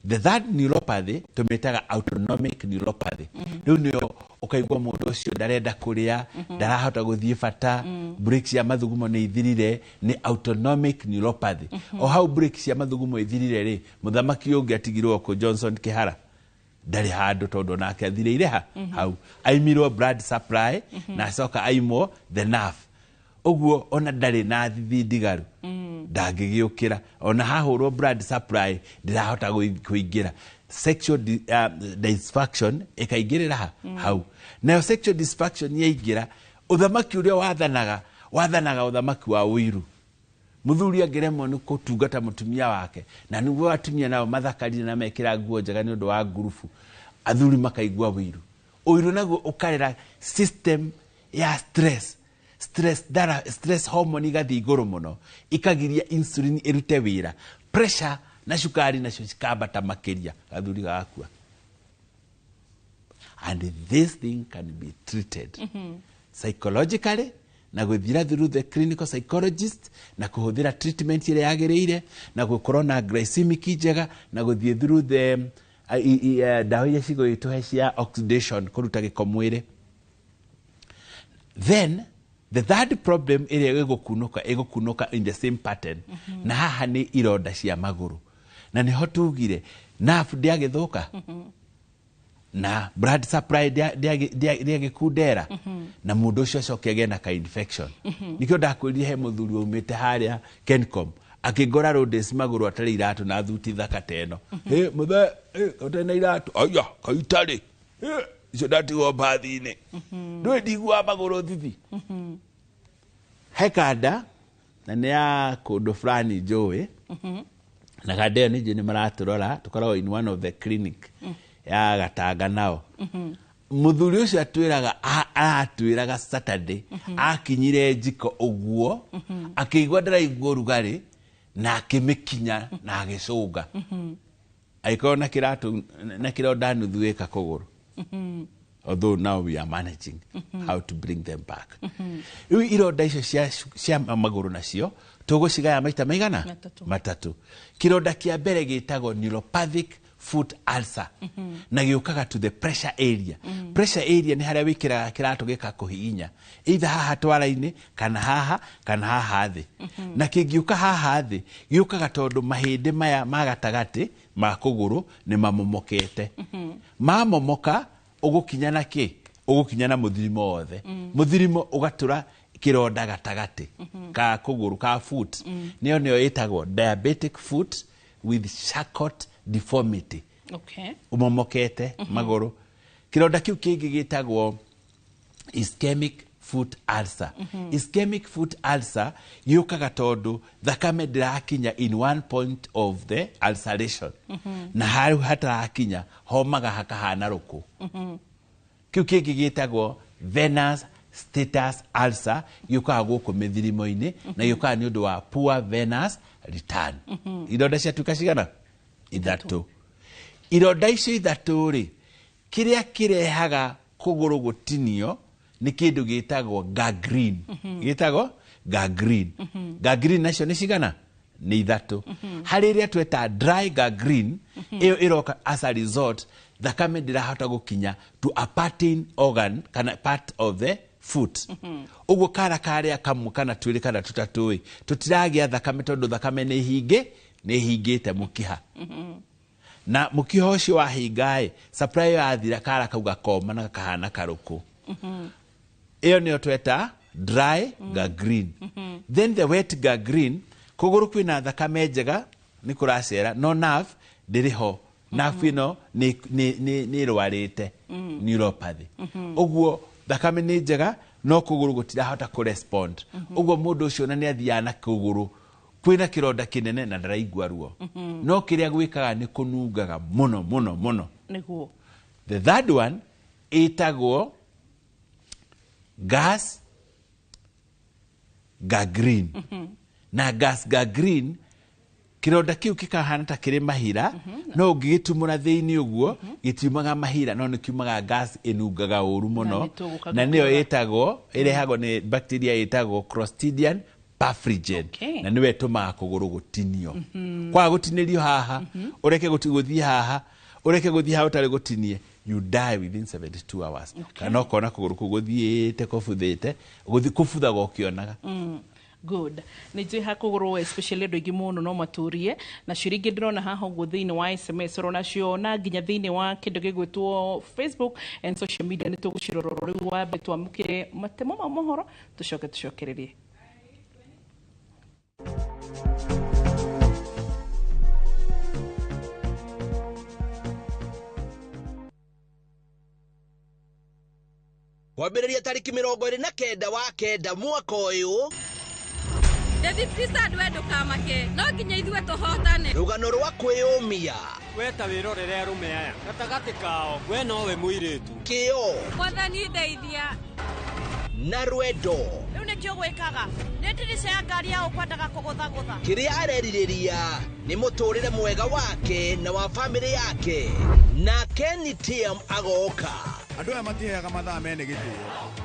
The third neuropathy tũmĩtaga autonomic neuropathy. Rĩu nĩyo ũkaigua mũndũ ũcio ndarenda kũrĩa, ndarahota gũthiĩ bata, brake cia mathugumo nĩ ithirire, nĩ autonomic neuropathy. O hau brake cia mathugumo ithirire rĩ, mũthamaki ũngĩ atigirwo kũ Johnson Kĩhara ndarĩ handũ, tondũ onake athirĩire ha hau aimirwo blood supply na acoka aimwo the nerve. Ũguo ona ndarĩ na thithi ndigaru, ndangĩgĩũkĩra. Ona hahũrwo blood supply ndĩrahota kũingĩra. Sexual dysfunction ĩkaingĩrĩra ha hau. Nayo sexual dysfunction yaingĩra, ũthamaki ũrĩa wathanaga wathanaga ũthamaki wa ũiru. Mũthuri angĩremwo nĩ kũtungata mũtumia wake, na nĩguo atumia nao mathakarire na mekĩra nguo njega nĩ ũndũ wa ngurubu, athuri makaigua ũiru. Ũiru naguo ũkarera system ya stress. Stress, dara, stress hormone igathiĩ igũrũ mũno, ikagiria insulin ĩrute wĩra, pressure na cukari nacio cikambata makĩria, gathuri gagakua. And this thing can be treated psychologically na gwĩthira through the clinical psychologist na kũhũthĩra treatment ĩrĩa yagĩrĩire na gũkorwo na glycemic njega na gũthiĩ through the ndawa iria cigũgĩtũhe cia oxidation, kũruta gĩko mwĩrĩ. Then the third problem ĩrĩa ĩgũkunũka, ĩgũkunũka in the same pattern, na haha nĩ ironda cia magũrũ, na nĩho tugire nerve ndĩagĩthũka na blood supply ndĩagĩkundera, na mũndũ ũcio acoke agĩe na ka infection. Nĩkĩo ndakwĩrire he mũthuri waumĩte harĩa Kencom akĩngora Rhodes magũrũ atarĩ iratũ na thuti thaka ta ĩno. "Hĩ, mũthee, ũtarĩ na iratũ?" "Aya, kaitarĩ. Hĩ, icio ndatigwo mbathi-inĩ, ndũĩ ndiguaga magũrũ thithi." He kanda na nĩ ya kũndũ fulani njũĩ, na kanda ĩyo nĩ njũĩ nĩ maratũrora, tũkoragwo in one of the clinic ya Gatanga. Nao mũthuri ũcio atwĩraga, aratwĩraga Saturday akinyire njiko ũguo, akĩigua ndaraigua ũrugarĩ na akĩmĩkinya na agĩcũnga, agĩkorwo na kĩratũ na kĩronda nuthu ĩka kũgũrũ. Although now we are managing how to bring them back. Rĩu ironda icio cia magũrũ nacio tũgũcigaya maita maigana? Matatũ. Matatũ. Kĩronda kĩa mbere gĩtagwo neuropathic foot ulcer, na gĩũkaga to the pressure area. Pressure area nĩ harĩa wĩkĩraga kĩratũ gĩkakũhihinya, either haha twara-inĩ kana haha kana haha thĩ. Na kĩngĩũka haha thĩ, gĩũkaga tondũ mahĩndĩ maya ma gatagatĩ ma kũgũrũ nĩ mamomokete. Mamomoka ũgũkinya na kĩ? Ũgũkinya na mũthirimo wothe. Mũthirimo ũgatũra kĩronda gatagatĩ ka kũgũrũ ka foot. Nĩyo nĩyo ĩtagwo diabetic foot with Charcot deformity. Ũmomokete magũrũ. Kĩronda kĩu kĩngĩ gĩtagwo ischemic foot ulcer. Ischemic foot ulcer yũkaga tondũ thakame ndĩrakinya in one point of the ulceration. Na hau hatarakinya homaga hakahana rũkũ. Kĩu kĩngĩ gĩtagwo venous status ulcer, gĩũkaga gũkũ mĩthirimo-inĩ na gĩũkaga nĩ ũndũ wa poor venous return. Ironda ciatuĩka cigana? Ithatũ. Ironda icio ithatũ rĩ, kĩrĩa kĩrehaga kũgũrũ gũtinio nĩ kĩndũ gĩtagwo gangrene. Gĩtagwo gangrene. Gangrene nacio nĩ cigana? Nĩ ithatũ. Harĩ ĩrĩa tweta dry gangrene, ĩyo ĩroka as a result thakame ndĩrahota gũkinya to a certain organ kana part of the foot. Ũguo kara karĩa kamwe kana twĩrĩ kana tũtatũ ĩ, tũtiragĩa thakame tondũ thakame nĩ hinge, nĩ hingĩte mũkiha. Na mũkiha ũcio wahinga ĩ, supply ĩyo yathira, kara kau gakoma na gakahana karũkũ. Ĩyo nĩyo tweta dry gangrene. Then the wet gangrene, kũgũrũ kwĩna thakame njega nĩ kũracera, no nerve ndĩrĩ ho. Nerve ĩno nĩ ĩrwarĩte neuropathy. Ũguo thakame nĩ njega no kũgũrũ gũtirahota kũrespond. Ũguo mũndũ ũcio ona nĩ athiaga na kũgũrũ kwĩna kĩronda kĩnene na ndaraigua ruo. No kĩrĩa gwĩkaga nĩ kũnungaga mũno mũno mũno. Nĩguo. The third one ĩtagwo gas gangrene. Na gas gangrene kĩronda kĩu gĩkahana ta kĩrĩ mahira, no ũngĩgĩtumũra thĩinĩ ũguo gĩtiumaga mahira, no nĩ kiumaga gas ĩnungaga ũru mũno, na na nĩyo ĩtagwo, ĩrehagwo nĩ bacteria ĩtagwo Clostridium perfringens. Na nĩwe ĩtũmaga kũgũrũ gũtinio. Kwaga gũtinĩrio haha, ũreke gũthiĩ haha, ũreke gũthiĩ haha ũtarĩ gũtinie, you die within 72 hours. Kana ũkona kũgũrũ kũu gũthiĩte kũbuthĩte, kũbuthaga ũkĩonaga. Good. Nĩ njũĩ hakũgũrũ especially andũ aingĩ mũno no matũrie na ciũria ingĩ ndĩrona haha ũguo thĩinĩ wa SMS oro nacio na nginya thĩinĩ wa kĩndũ gĩgwĩtwo Facebook and social media nĩ tũgũcirora rĩu. Wambe twamũkĩre matemo ma mohoro tũcoke tũcokererie. Kwambĩrĩria tarĩki 29 wa kenda mwaka ũyũ. David Christian, we ndũkamake, no nginya ithuĩ tũhotane. Rũgano rwa kwĩyũmia. We ta wĩrorere arũme aya gatagatĩ kao, we nowe mũirĩtu. Kĩo. Mwathani ndeithia. Na rwendo. Rĩu nĩkĩo gwĩkaga nĩ ndirica ya ngari ya ũkwendaga kũgũthagũtha. Kĩrĩa arerirĩria nĩ mũtũrĩre mwega wake na wa famĩlĩ yake. Na Kenny TM agoka. Andũ aya matiheaga mathaa mene gĩtĩo,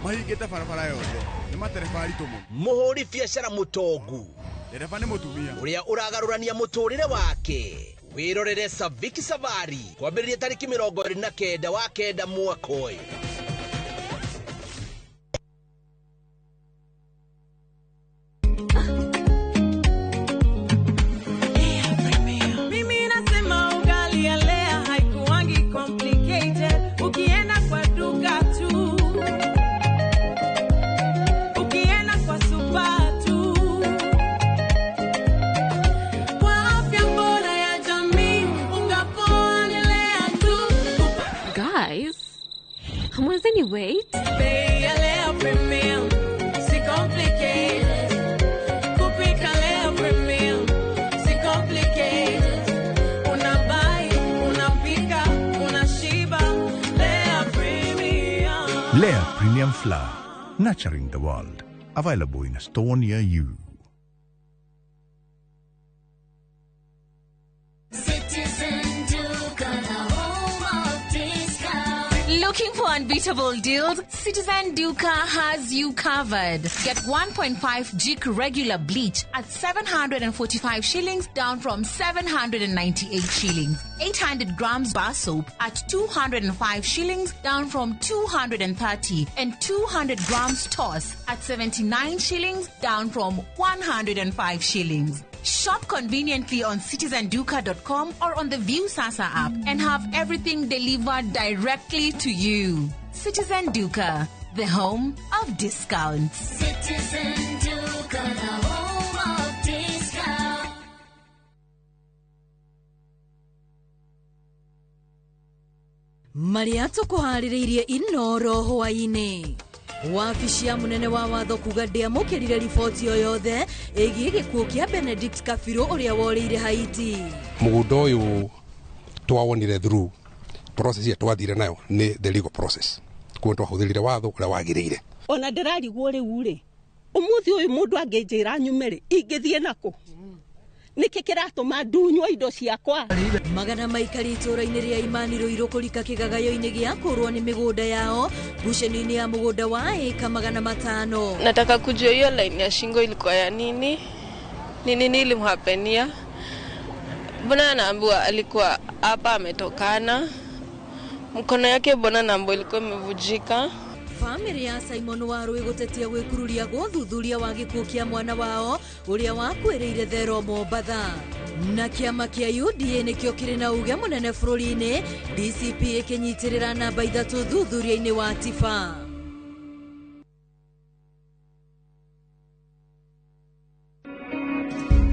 mahingĩte barabara yothe, nĩ matereba aritũ mũno. Mũhũri biacara mũtongu. Ndereba nĩ mũtumia. Ũrĩa ũragarũrania mũtũrĩre wake. Wĩrorere Saviki Safari kwambĩrĩria tarĩki 29 wa kenda mwaka ũyũ. Mimi nasema ugali ya Lea haikuangi complicated. Ukienda kwa duka tu, ukienda kwa super tu, kwa afya bora ya jamii, unga poa ni Lea tu. Guys, hamwezi wait? Bei ya Lea Premium si complicated. Kupika Lea Premium si complicated. Unabuy, unapika, unashiba. Lea Premium. Lea Premium Flour, nurturing the world. Available in a store near you. Looking for unbeatable deals? Citizen Duka has you covered. Get 1.5 Jik regular bleach at 745 shillings, down from 798 shillings. 800 grams bar soap at 205 shillings, down from 230. And 200 grams toss at 79 shillings, down from 105 shillings. Shop conveniently on citizenduka.com or on the Viusasa app and have everything delivered directly to you. Citizen Duka, the home of discounts. Citizen Duka, the home of discounts. Marĩa tũkũharĩrĩirie Inoro hwaĩ-inĩ. Wabici ya mũnene wa watho kuga ndĩamũkĩrire riboti o yothe ĩgiĩ gĩkuũ kĩa Benedict Kabiru ũrĩa worĩire Haiti. Mũgũnda ũyũ twawonire through process ĩrĩa twathire nayo nĩ the legal process, kuo twahũthĩrire watho ũrĩa wagĩrĩire. Ona ndĩrarigwo rĩu rĩ, ũmũthĩ ũyũ mũndũ angĩnjĩra nyume rĩ, ingĩthiĩ nakũ? Nĩkĩ kĩratũma ndunywo indo ciakwa? Magana maikari itũũra-inĩ rĩa Imani Ruiru kũrika kĩgagayo-inĩ gĩa kũrwo nĩ mĩgũnda yao ngucanio-inĩ ya mũgũnda wa ĩka 500. Nataka kujua hiyo line ya shingo ilikuwa ya nini, ni nini ilimhapenia? Mbona anaambiwa alikuwa hapa ametokana, mkono yake mbona naambiwa ilikuwa imevujika. Famĩlĩ ya Simon Warũĩ gũtetia gwĩkururia gwa ũthuthuria wa gĩkuũ kĩa mwana wao ũrĩa wakuĩrĩire Thero Mombatha. Na kĩama kĩa UDA nĩkĩo kĩrĩ na uge mũnene bũrũri-inĩ, DCP ĩkĩnyitĩrĩra namba 3 thuthuria-inĩ wa Tifa.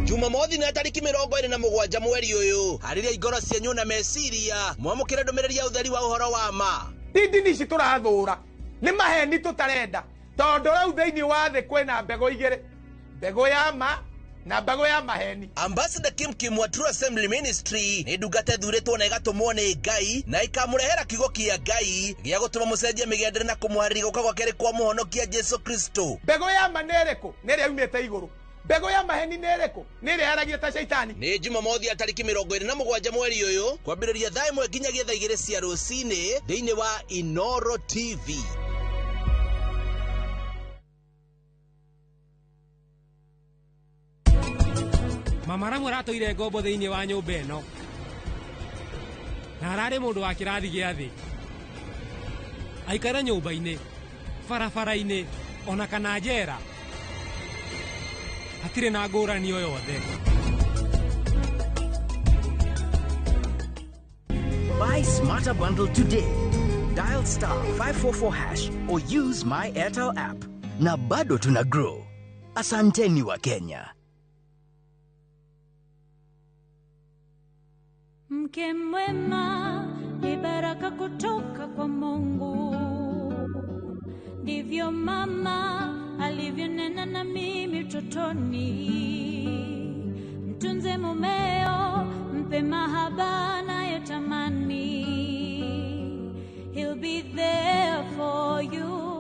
Jumamothi na tariki 27 mweri ũyũ, harĩria ngoro cianyu na meciria mwamũkĩre ndũmĩrĩri ya ũtheri wa ũhoro wa ma. Ndini ici tũrathũra nĩ maheni tũtarenda, tondũ rĩu thĩinĩ wa thĩ kwĩna mbegũ igĩrĩ, mbegũ ya ma na mbegũ ya maheni. Ambassador Kim Kim wa True Assembly Ministry nĩ ndungata ĩthurĩtwo na ĩgatũmwo nĩ Ngai na ĩkamũrehera kiugo kĩa Ngai gĩa gũtũma mũcenjie mĩgendere na kũmũharĩria gũka gwa kerĩ kwa mũhonokia Jesu Kristo. Mbegũ ya ma nĩ ĩrĩkũ? Nĩ ĩrĩa yumĩte igũrũ. Mbegũ ya maheni nĩ ĩrĩkũ? Nĩ ĩrĩa yaragia ta caitani. Nĩ Jumamothi ya tariki 27 mweri ũyũ kwambĩrĩria thaa 1 nginyagia thaa 2 cia rũcinĩ thĩinĩ wa Inoro TV. Mama Ramu aratũire ngombo thĩinĩ wa nyũmba ĩno na ararĩ mũndũ wa kĩrathi gĩa thĩ, aikara nyũmba-inĩ, barabara-inĩ ona kana njera, hatirĩ na ngũrani o yothe. Buy Smarter Bundle today. Dial star 544 hash or use my Airtel app. Na bado tuna grow. Asanteni wa Kenya. Mke mwema ni baraka kutoka kwa Mungu, ndivyo mama alivyonena na mimi utotoni. Mtunze mumeo, mpe mahaba anayotamani, he'll be there for you.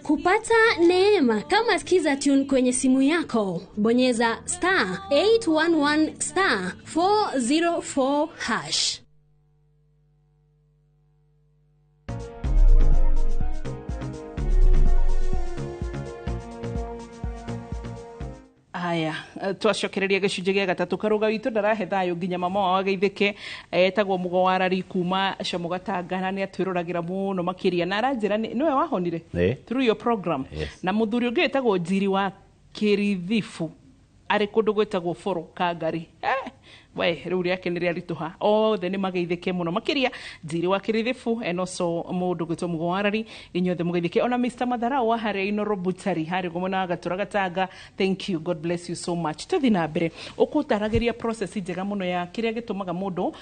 Kupata neema kama Skiza Tune kwenye simu yako, bonyeza star 811 star 404 hash. Aya, twacokereria gĩcunjĩ gĩa gatatũ. Karũga witũ ndarahe thayũ nginya mama wao ageithĩke, etagwo Mũgo wa Rari kuma Comogatanga, na nĩ atwĩroragĩra mũno makĩria, na aranjĩra nĩwe wahonire through your program. Yes. Na mũthuri ũngĩ wĩtagwo Njiri wa Kĩrithibu arĩ kũndũ gwĩtagwo Boro Kangari. We rĩu rĩake nĩ rĩaritũha, othe nĩ mageithĩke mũno makĩria Njiri wa Kĩrithibu and also mũndũ gwĩtwo Mũgo wa Rari, inyuothe mũgeithĩke. Ona Mr. Matharau wa harĩa Inoro Butchery harĩa ũguo mwena wa Gatura Gatanga, thank you, God bless you so much. Tũthiĩ na mbere ũkũtaragĩria process njega mũno ya kĩrĩa gĩtũmaga mũndũ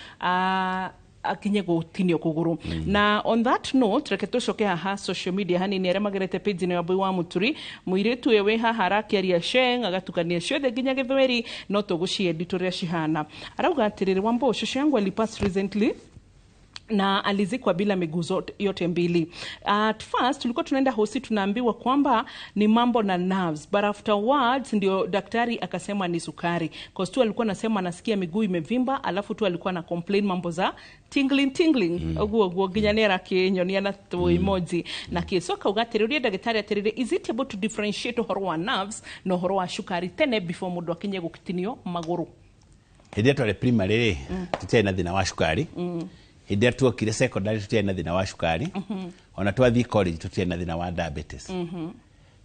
akinye gũtinio kũgũrũ. Na on that note, reke tũcoke haha social media hanini arĩa magerete page ĩno ya Mbui wa Mũturi. Mũirĩtu ũyũ wĩ haha arakĩaria Sheng, agatukania ciothe nginya Gĩthweri, no tũgũciendi tũrĩa cihana. Arauga atĩrĩrĩ, Wambo, shosho yangu alipass recently Na alizikwa bila miguu yote mbili. At first tulikuwa tunaenda hosi, tunaambiwa kwamba ni mambo na nerves, but afterwards ndio daktari akasema ni sukari, cause tu alikuwa anasema anasikia miguu imevimba, alafu tu alikuwa na complain mambo za tingling tingling, uguo guo nginya nĩ arakĩnyonia na tũ emoji na kĩ. So akauga atĩrĩ, ndagĩtarĩ atĩrĩrĩ, is it able to differentiate ũhoro wa nerves na ũhoro wa cukari tene before mũndũ akinye gũtinio magũrũ? Hĩndĩ ĩrĩa twarĩ primary rĩ, tũtiarĩ na thĩna wa cukari. Hĩndĩ ĩrĩa tuokire secondary, tũtiarĩ na thĩna wa cukari. Ona twathiĩ college, tũtiarĩ na thĩna wa diabetes.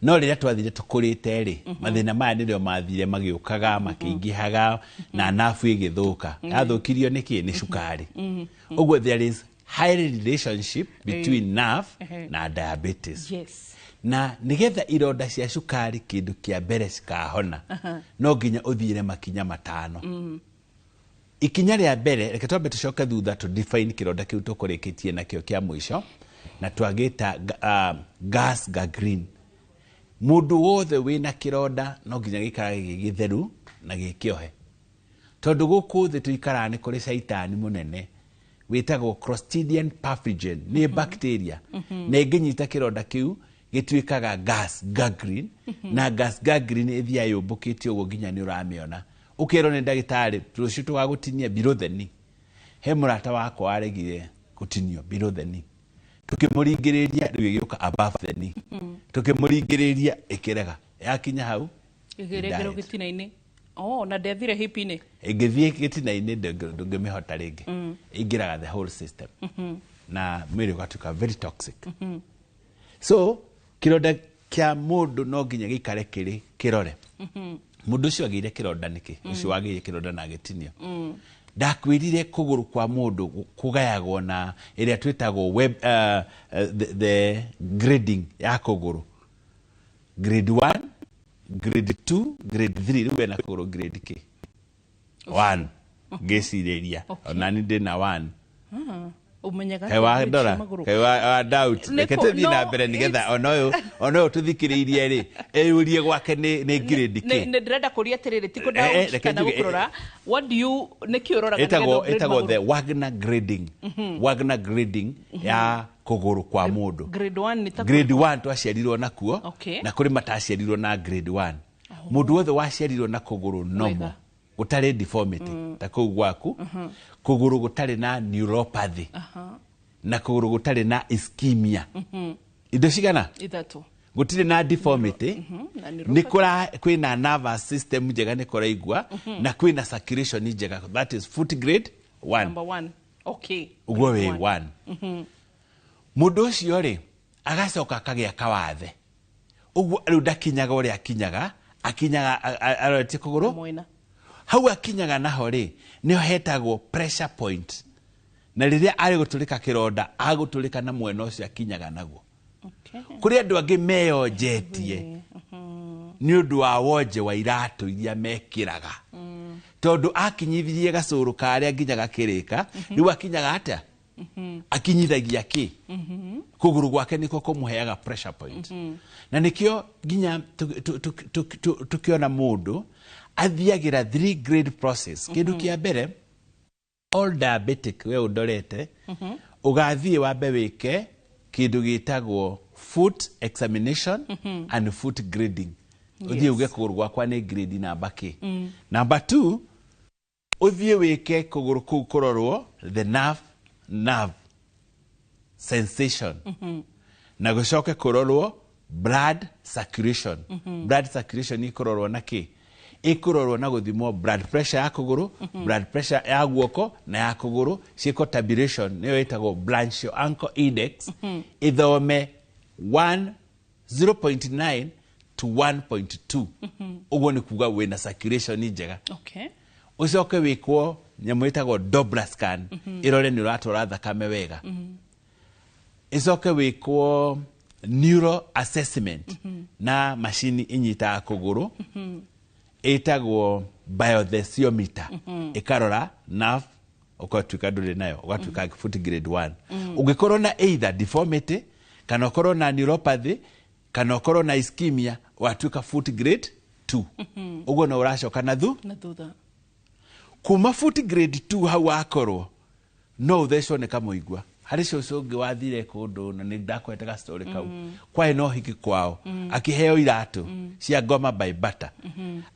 No rĩrĩa twathire tũkũrĩte rĩ, mathĩna maya nĩrĩo mathire magĩũkaga makĩingĩhaga na nabu ĩgĩthũka. Yathũkirio nĩkĩ? Nĩ cukari. Ũguo there is high relationship between nerve na diabetes. Na nĩgetha ironda cia cukari, kĩndũ kĩa mbere cikahona, no nginya ũthiĩre makinya 5. Ikinya rĩa mbere, reke twambe tũcoke thutha tũ define kĩronda kĩu tũkũrĩkĩtie nakĩo kĩa mũico na twagĩta gas gangrene. Mũndũ wothe wĩna kĩronda no nginya gĩikarage gĩ gĩtheru na gĩkĩohe, tondũ gũkũ thĩ tũikaraga nĩ kũrĩ caitani mũnene wĩtagwo Clostridium pathogen, nĩ bacteria, na ĩngĩnyita kĩronda kĩu gĩtuĩkaga gas gangrene. Na gas gangrene ĩthiaga yũmbũkĩte ũguo nginya nĩ ũramĩona, ũkerwo nĩ ndagĩtarĩ, rũciũ tũgagũtinia below the knee. He mũrata wakwa waregire gũtinio below the knee, tũkĩmũringĩrĩria, rĩu ĩgĩũka above the knee. Tũkĩmũringĩrĩria, ĩkĩrega, yakinya hau ĩgĩrengerwo died. Gĩtina-inĩ. Oh, na ndethire hip-inĩ. Ĩngĩthiĩ gĩtina-inĩ, ndũngĩmĩhota rĩngĩ. Ĩingĩraga the whole system na mwĩrĩ ũgatuĩka very toxic. So kĩronda kĩa mũndũ no nginya gĩikare kĩrĩ kĩrore. Mũndũ ũcio agĩire kĩronda nĩkĩ? Ũcio wagĩire kĩronda na agĩtinio, ndakwĩrire kũgũrũ kwa mũndũ kũgayagwo na ĩrĩa twĩtagwo web, the grading ya kũgũrũ, grade 1, grade 2, grade 3. Rĩu wena kũgũrũ grade kĩ? 1, ngĩcirĩria. Onani ndĩna 1. Ah, ũmenyaga Kaĩ wa atĩa grade ndora cia magũrũ? Kaĩ wa doubt? Reke tũthiĩ na mbere nĩgetha ona ũyũ tũthikĩrĩirie rĩ, eyũrie gwake nĩ grade kĩ. Nĩ ndĩrenda kũria atĩrĩrĩ, ti kũ doubt reke kana njuge, gũkũrora, what do you, nĩkĩ ũroraga nĩgetha ĩtagwo ũgrade ĩtagwo the magũrũ? Wagner grading. Wagner grading ya kũgũrũ kwa mũndũ. Grade 1 nĩ ta Grade 1 twaciarirwo nakuo. Na kũrĩ mataciarirwo na grade 1. Mũndũ wothe waciarirwo na kũgũrũ normal, gũtarĩ deformity, ta kũu gwaku, kũgũrũ gũtarĩ na neuropathy na kũgũrũ gũtarĩ na ischemia. Indo cigana? 3. Gũtirĩ na deformity, Na nĩ neuropathy. kũra kwĩna nervous system njega, nĩ kũraigua, na kwĩna circulation njega, that is foot grade 1. Number 1, okay. Ũguo wĩ Grade one. 1. Mũndũ ũcio rĩ, agacoka akagĩa kawathe, ũguo rĩu ndakinyaga ũrĩa akinyaga, akinyaga aroretie kũgũrũ mwena. Hau akinyaga naho rĩ, nĩho hetagwo pressure point, na rĩrĩa arĩ gũtũrĩka kĩronda, agũtũrĩka na mwena ũcio akinyaga naguo. Kũrĩ andũ angĩ meyonjetie nĩ ũndũ wa wonje wa iratũ iria mekĩraga, tondũ akinyithirie gacũrũ karĩa nginya gakĩrĩka, rĩu akinyaga atĩa? Akinyithagia kĩ? Kũgũrũ gwake nĩkuo kũmũheaga pressure point. Na nĩkĩo nginya tũkĩona mũndũ athiagĩra three grade process. Kĩndũ kĩa mbere, all diabetic we ũndorete, ũgathiĩ wambe wĩke kĩndũ gĩtagwo foot examination and foot grading. Ũthiĩ uge kũgũrũ gwakwa nĩ grade namba kĩ. Number 2, ũthiĩ wĩke kũgũrũ kũu kũrorwo the nerve sensation, na gũcoke kũrorwo blood circulation. Blood circulation ĩkũrorwo na kĩ? Ĩkũrorwo na gũthimwo blood pressure ya kũgũrũ, blood pressure ya guoko na ya kũgũrũ, ciĩkwo tabulation, nĩyo ĩtagwo Blanchard ankle index, ĩthome 1 0.9 to 1.2. Ũguo nĩ kuga wĩna circulation njega. Ũcoke wĩkwo nyamũ ĩtagwo Doppler scan, ĩrore nĩ ũratwara thakame wega. Ĩcoke wĩkwo neuro assessment na macini ĩnyitaga kũgũrũ, ĩtagwo biothesiometer, ĩkarora nerve, ũgatuĩka ndũrĩ nayo, ũgatuĩka foot grade 1. Ũngĩkorwo na either deformity, kana ũkorwo na neuropathy, kana ũkorwo na ischemia, ũgatuĩka foot grade 2. Ũguo no ũracoka na na thutha. Kuma foot grade 2 hau wakorwo No ũthecwo nĩ kamũigua. Harĩ cũcũ ũngĩ wathire kũndũ na nĩ ndakwete gastory kau. Kwarĩ na ũhiki kwao, akĩheo iratũ cia ngoma by Bata,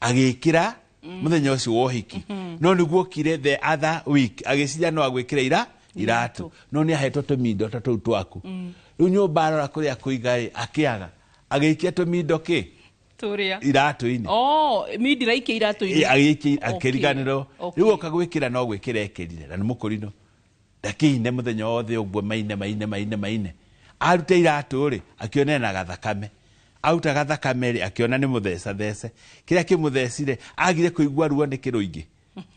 agĩkĩra mũthenya ũcio wa ũhiki, no nĩguo okire the other week agĩciria no agwĩkĩra ira iratũ, no nĩ ahetwo tũmindo ta tũu twaku. Rĩu nyũmba arora kũrĩa kũiga rĩ, akĩaga, agĩikia tũmindo kĩ Tũrĩa iratũ-inĩ. Oh, mindira ikia iratũ-inĩ. Agĩikia, akĩriganĩrwo. Rĩu oka gwĩkĩra no gwĩkĩra ekĩrire na nĩ mũkũrinũ, ndakĩine mũthenya wothe ũguo, maine maine maine maine. Aruta iratũ rĩ, akĩona ena gathakame. Aruta gathakame rĩ, akĩona nĩ mũtheca thece. Kĩrĩa kĩmũthecire, agire kũigua ruo nĩ kĩrũingĩ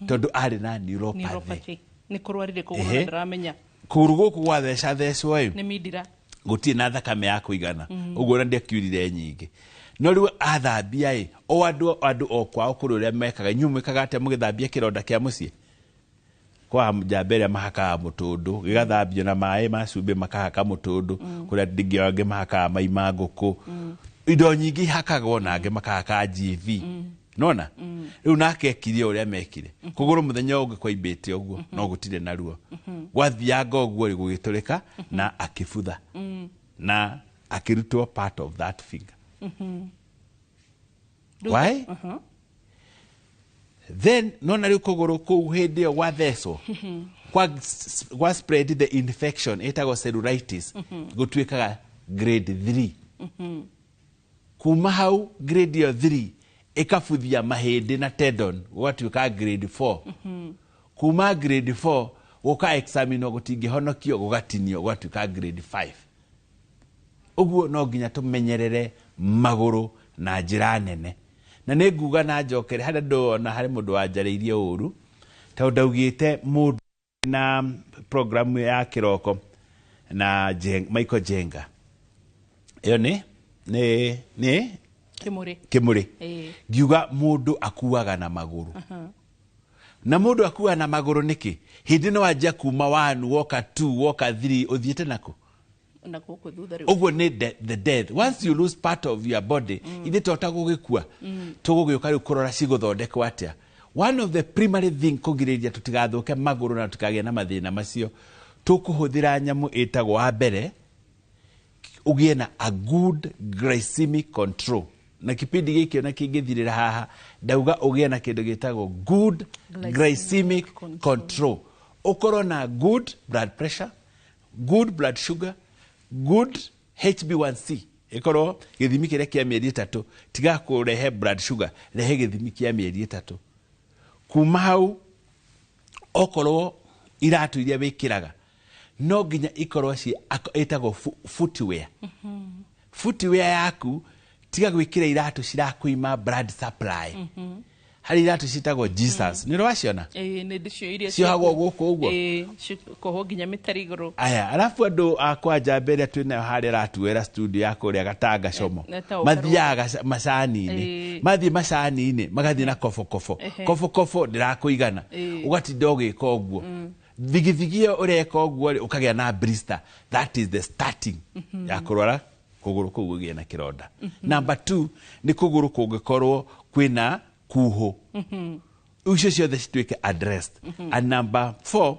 tondũ arĩ na neuropathy. Neuropathy nĩ kũrwarire kũgũrũ na ndaramenya. Kũgũrũ gũkũ gwatheca thecwo ĩ nĩ mindira. Gũtirĩ na thakame ya kũigana. Ũguo ona ndiakiurire nyingĩ, no rĩu athambia ĩ, o andũ o kwao kũrĩ ũrĩa mekaga. Inyuĩ mwĩkaga atĩa mũgĩthambia kĩronda kĩa mũciĩ? Kwa njamba ĩrĩa mahakaga mũtũndũ, gĩgathambio na maĩ ma cumbĩ, makahaka mũtũndũ. Kũrĩa ndingĩ angĩ mahakaga mai ma ngũkũ, indo nyingĩ ihakagwo, na angĩ makahaka GV. Nona rĩu nake ekire ũrĩa mekire kũgũrũ, mũthenya ũngĩ kwaimbĩte ũguo no gũtirĩ na ruo, gwathianga ũguo rĩ, gũgĩtũrĩka na akĩbutha na akĩrutwo part of that finger. Why? Then nona rĩu kũgũrũ kũu hĩndĩ ĩyo gwathecwo kwa spread the infection ĩtagwo cellulitis, gũtuĩkaga grade 3. Kuma hau grade ĩyo 3 ĩkabuthia mahĩndĩ na tendon, gũgatuĩka grade 4. Kuma grade 4 gũka examinwo, gũtingĩhonokio, gũgatinio, gũgatuĩka grade 5. Ũguo no nginya tũmenyerere magũrũ na njĩra nene. Na nĩ nguga na njokere harĩa ndona harĩ mũndũ wanjarĩirie ũru, tondũ ndaugĩte mũndũ na programu ya kĩroko na Michael Jenga, ĩyo nĩ Kĩmũrĩ. Kĩmũrĩ. Ngiuga mũndũ akuaga na magũrũ. Na mũndũ akuaga na magũrũ nĩkĩ? Hĩndĩ no wanjia kuma 1 woka 2 woka 3, ũthiĩte nako na gũkũ thutha rĩu. Ũguo nĩ the death. Once you lose part of your body, ithe tota gũgĩkua, tũgũgĩũka rĩu kũrora cigũthondekwo atĩa. One of the primary thing kũgirĩrĩria tũtigathũke magũrũ na tũtikagĩe na mathĩna macio, tũkũhũthĩra nyamũ ĩtagwo, wa mbere, ũgĩe na a good glycemic control. Na kipindi gĩkĩ ona kĩngĩthirĩra haha, ndauga ũgĩe na kĩndũ gĩtagwo good glycemic control, ũkorwo na good blood pressure, good blood sugar, good HbA1c, ĩkorwo gĩthimi kĩrĩa kĩa mĩeri 3. Tiga kũrehe blood sugar, rehe gĩthimi kĩa mĩeri 3. Kuma hau, okorwo iratũ iria wĩkĩraga no nginya ikorwo ci ĩtagwo footwear. Footwear yaku, tiga gwĩkĩra iratũ cirakũima blood supply. Harĩ iratũ ciĩtagwo Jesus, nĩ ũrĩ waciona? Ĩĩ, nĩ ndĩcio iria Ciohagwo gũkũ ũguo. Ĩĩ, cikohwo nginya mĩtari igũrũ. Aya, arabu andũ a njamba ĩrĩa twĩnayo harĩa aratuwĩra studio ya kũrĩa Gatanga Como, Etagwo mathiaga macani-inĩ. Mathiĩ macani-inĩ, magathiĩ na kobokobo. Kobokobo ndĩrakũigana, ũgatinda ũgĩka ũguo, thigithigi ĩyo ũreka ũguo rĩ, ũkagĩa na blister. That is the starting ya kũrwara kũgũrũ kũu gũgĩe na kĩronda. Number 2 nĩ kũgũrũ kũngĩkorwo kwĩna kuhũ, icio ciothe cituĩke addressed. And number 4,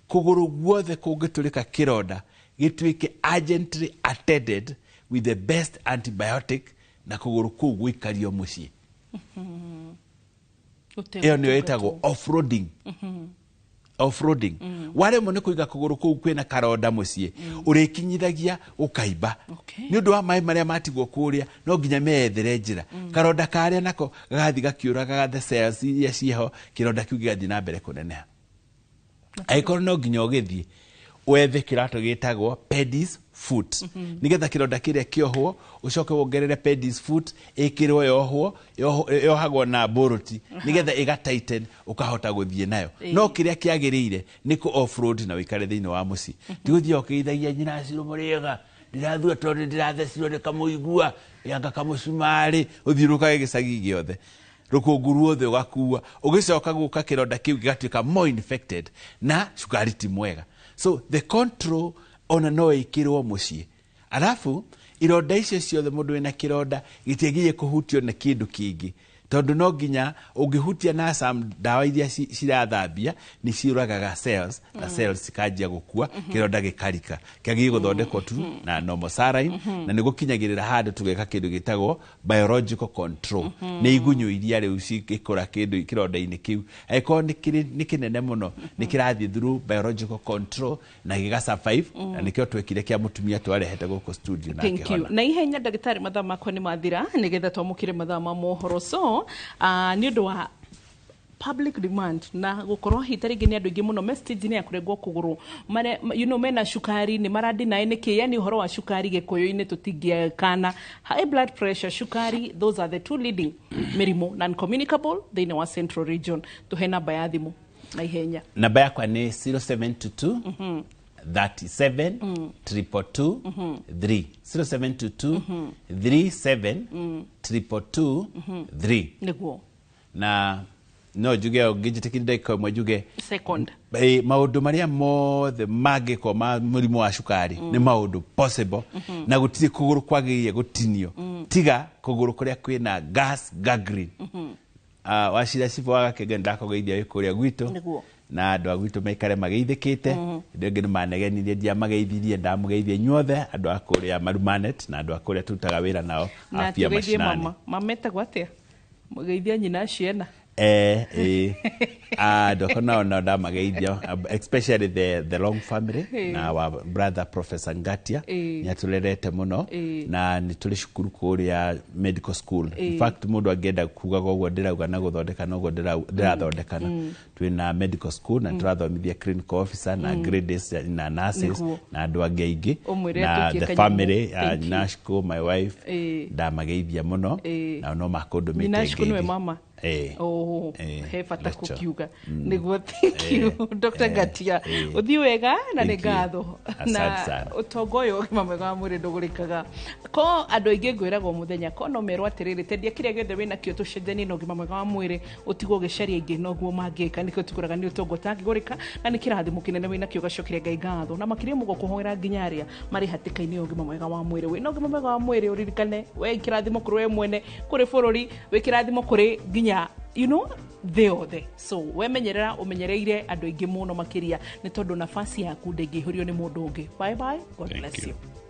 kũgũrũ guothe kũngĩtũrĩka kĩronda gĩtuĩke urgently attended with the best antibiotic, na kũgũrũ kũu gũikario mũciĩ. Ĩyo nĩyo ĩtagwo offloading. Offloading, waremwo nĩ kũiga kũgũrũ kũu kwĩna karonda mũciĩ, ũrĩkinyithagia ũkaimba nĩ ũndũ wa maĩ marĩa matigwo kũrĩa, no nginya meyethere njĩra. Karonda karĩa nako gagathiĩ gakiũragaga the cells iria ciĩho, kĩronda kĩu gĩgathiĩ na mbere kũneneha. Angĩkorwo no nginya ũgĩthiĩ wethe kĩratũ gĩtagwo pedis foot, nĩgetha kĩronda kĩrĩa kĩohwo, ũcoke wongerere pedis foot ĩkĩrwo yohwo, yohagwo na boroti nĩgetha ĩga tighten, ũkahota gũthiĩ nayo. No kĩrĩa kĩagĩrĩire nĩ kũ offload na ũikare thĩinĩ wa mũciĩ, ti gũthiĩ ũkĩithagia nyina Cirũ mũrĩega, ndĩrathua tondũ ndĩrathecirwo nĩ kamũigua yanga kamũcumarĩ, ũthiũrũrũkage gĩcagi gĩothe, rũkũngũ ruothe ũgakua, ũgĩcoka gũka kĩronda kĩu gĩgatuĩka more infected na cukari ti mwega. So the control ona no ĩkĩrwo mũciĩ. Alafu ironda icio ciothe, mũndũ wĩna kĩronda gĩtiagĩrĩire kũhutio na kĩndũ kĩngĩ. Tondũ no nginya ũngĩhutia na some ndawa iria cirathambia nĩ ciũragaga cells na cells cikanjia gũkua, kĩronda gĩkarika. Kĩagĩrĩire gũthondekwo tu na normal saline, na nĩ gũkinyagĩrĩra handũ tũgeka kĩndũ gĩtagwo biological control. Nĩ igunyũ iria rĩu cingĩkũra kĩndũ kĩronda-inĩ kĩu, angĩkorwo nĩ kĩnene mũno, nĩ kĩrathiĩ through biological control na gĩga survive, na nĩkĩo twekire kĩa mũtumia twarehete gũkũ studio na Thank you. akĩhona. Na ihenya, ndagĩtarĩ, mathaa makwa nĩ mathira, nĩgetha twamũkĩre mathaa ma mohoro. So nĩ ũndũ wa public demand na gũkorwo hita rĩngĩ nĩ andũ aingĩ mũno me stage-inĩ ya kũrengwo kũgũrũ mare, mena cukari nĩ maradinaĩ nĩkĩ, yani ũhoro wa cukari gĩkũyũ-inĩ tũtingĩkana, high blood pressure, cukari, those are the two leading mĩrimũ non communicable thĩinĩ wa Central Region. Tũhe namba ya thimũ na ihenya. Namba yakwa nĩ 0722 37 222 3, 0722 37 222 3. Na no njuge, ũngĩnjĩtĩkĩria ndagĩka ĩmwe njuge. Second. Maũndũ marĩa mothe mangĩkwo ma mũrimũ wa cukari nĩ maũndũ possible, na gũtirĩ kũgũrũ kwagĩrĩire gũtinio tiga kũgũrũ kũrĩa kwĩna gas gangrene. Wacira cibũ wa Gakenge, ndakũgeithia wĩ kũrĩa gwitũ na andũ a gwitũ maikare mageithĩkĩte. Hĩndĩ ĩngĩ nĩ manegenirie ndiamageithirie, ndamũgeithia inyuothe andũ a kũrĩa Marumanet na andũ a kũrĩa tũrutaga wĩra nao Na afia tũgeithie mashinani. Mama, mama etagwo atĩa? Mũgeithia nyina ciena. Andũ akwa nao ndamageithia, especially the Long family na wa brother Professor Ngatia, nĩ atũrerete mũno na nĩ tũrĩ cukuru kũrĩa medical school. In fact, mũndũ angĩenda kugaga ũguo ndĩrauga na gũthondeka noguo ndĩrathondekana. Twĩna medical school na tũrathomithia clinical officer na grades na nurses na andũ angĩ aingĩ. Ũmwĩre Na atũkie the kanyamũ. family, Thank you. Nashko, my wife, ndamageithia mũno nao no makũndũmĩte Nyina Ashko nĩwe ngeithi. mama? Oh, he bata Rachel. kũkiuga nĩguo. Thank you, Dr. Ngatia. Ũthiĩ wega na nĩ Thank you. ngatho. Asante Na sana. ũtonga ũyũ, ũgima mwega wa mwĩrĩ ndũgũrĩkaga. Ko andũ aingĩ ngwĩragwo mũthenya ko no merwo atĩrĩrĩ, tendia kĩrĩa gĩothe wĩnakĩo tũcenjanie na ũgima mwega wa mwĩrĩ, ũtigwo ũgĩcaria ingĩ noguo mangĩka. Nĩkĩo tũkũraga nĩ ũtonga ũtangĩgũrĩka na nĩ kĩrathimo kĩnene wĩnakĩo, ũgacokeria Ngai ngatho na makĩria mũgo kũhoera nginya arĩa marĩ hatĩka-inĩ ya ũgima mwega wa mwĩrĩ. Wĩna ũgima mwega wa mwĩrĩ, ũririkane we kĩrathimo kũrĩ we mwene, kũrĩ bũrũri, wĩ kĩrathimo kũrĩ nginya thĩ yothe. So wemenyerera, ũmenyereire andũ aingĩ mũno makĩria, nĩ tondũ nafasi yaku ndĩngĩihũrio nĩ mũndũ ũngĩ. Bye bye, God Thank bless you. you.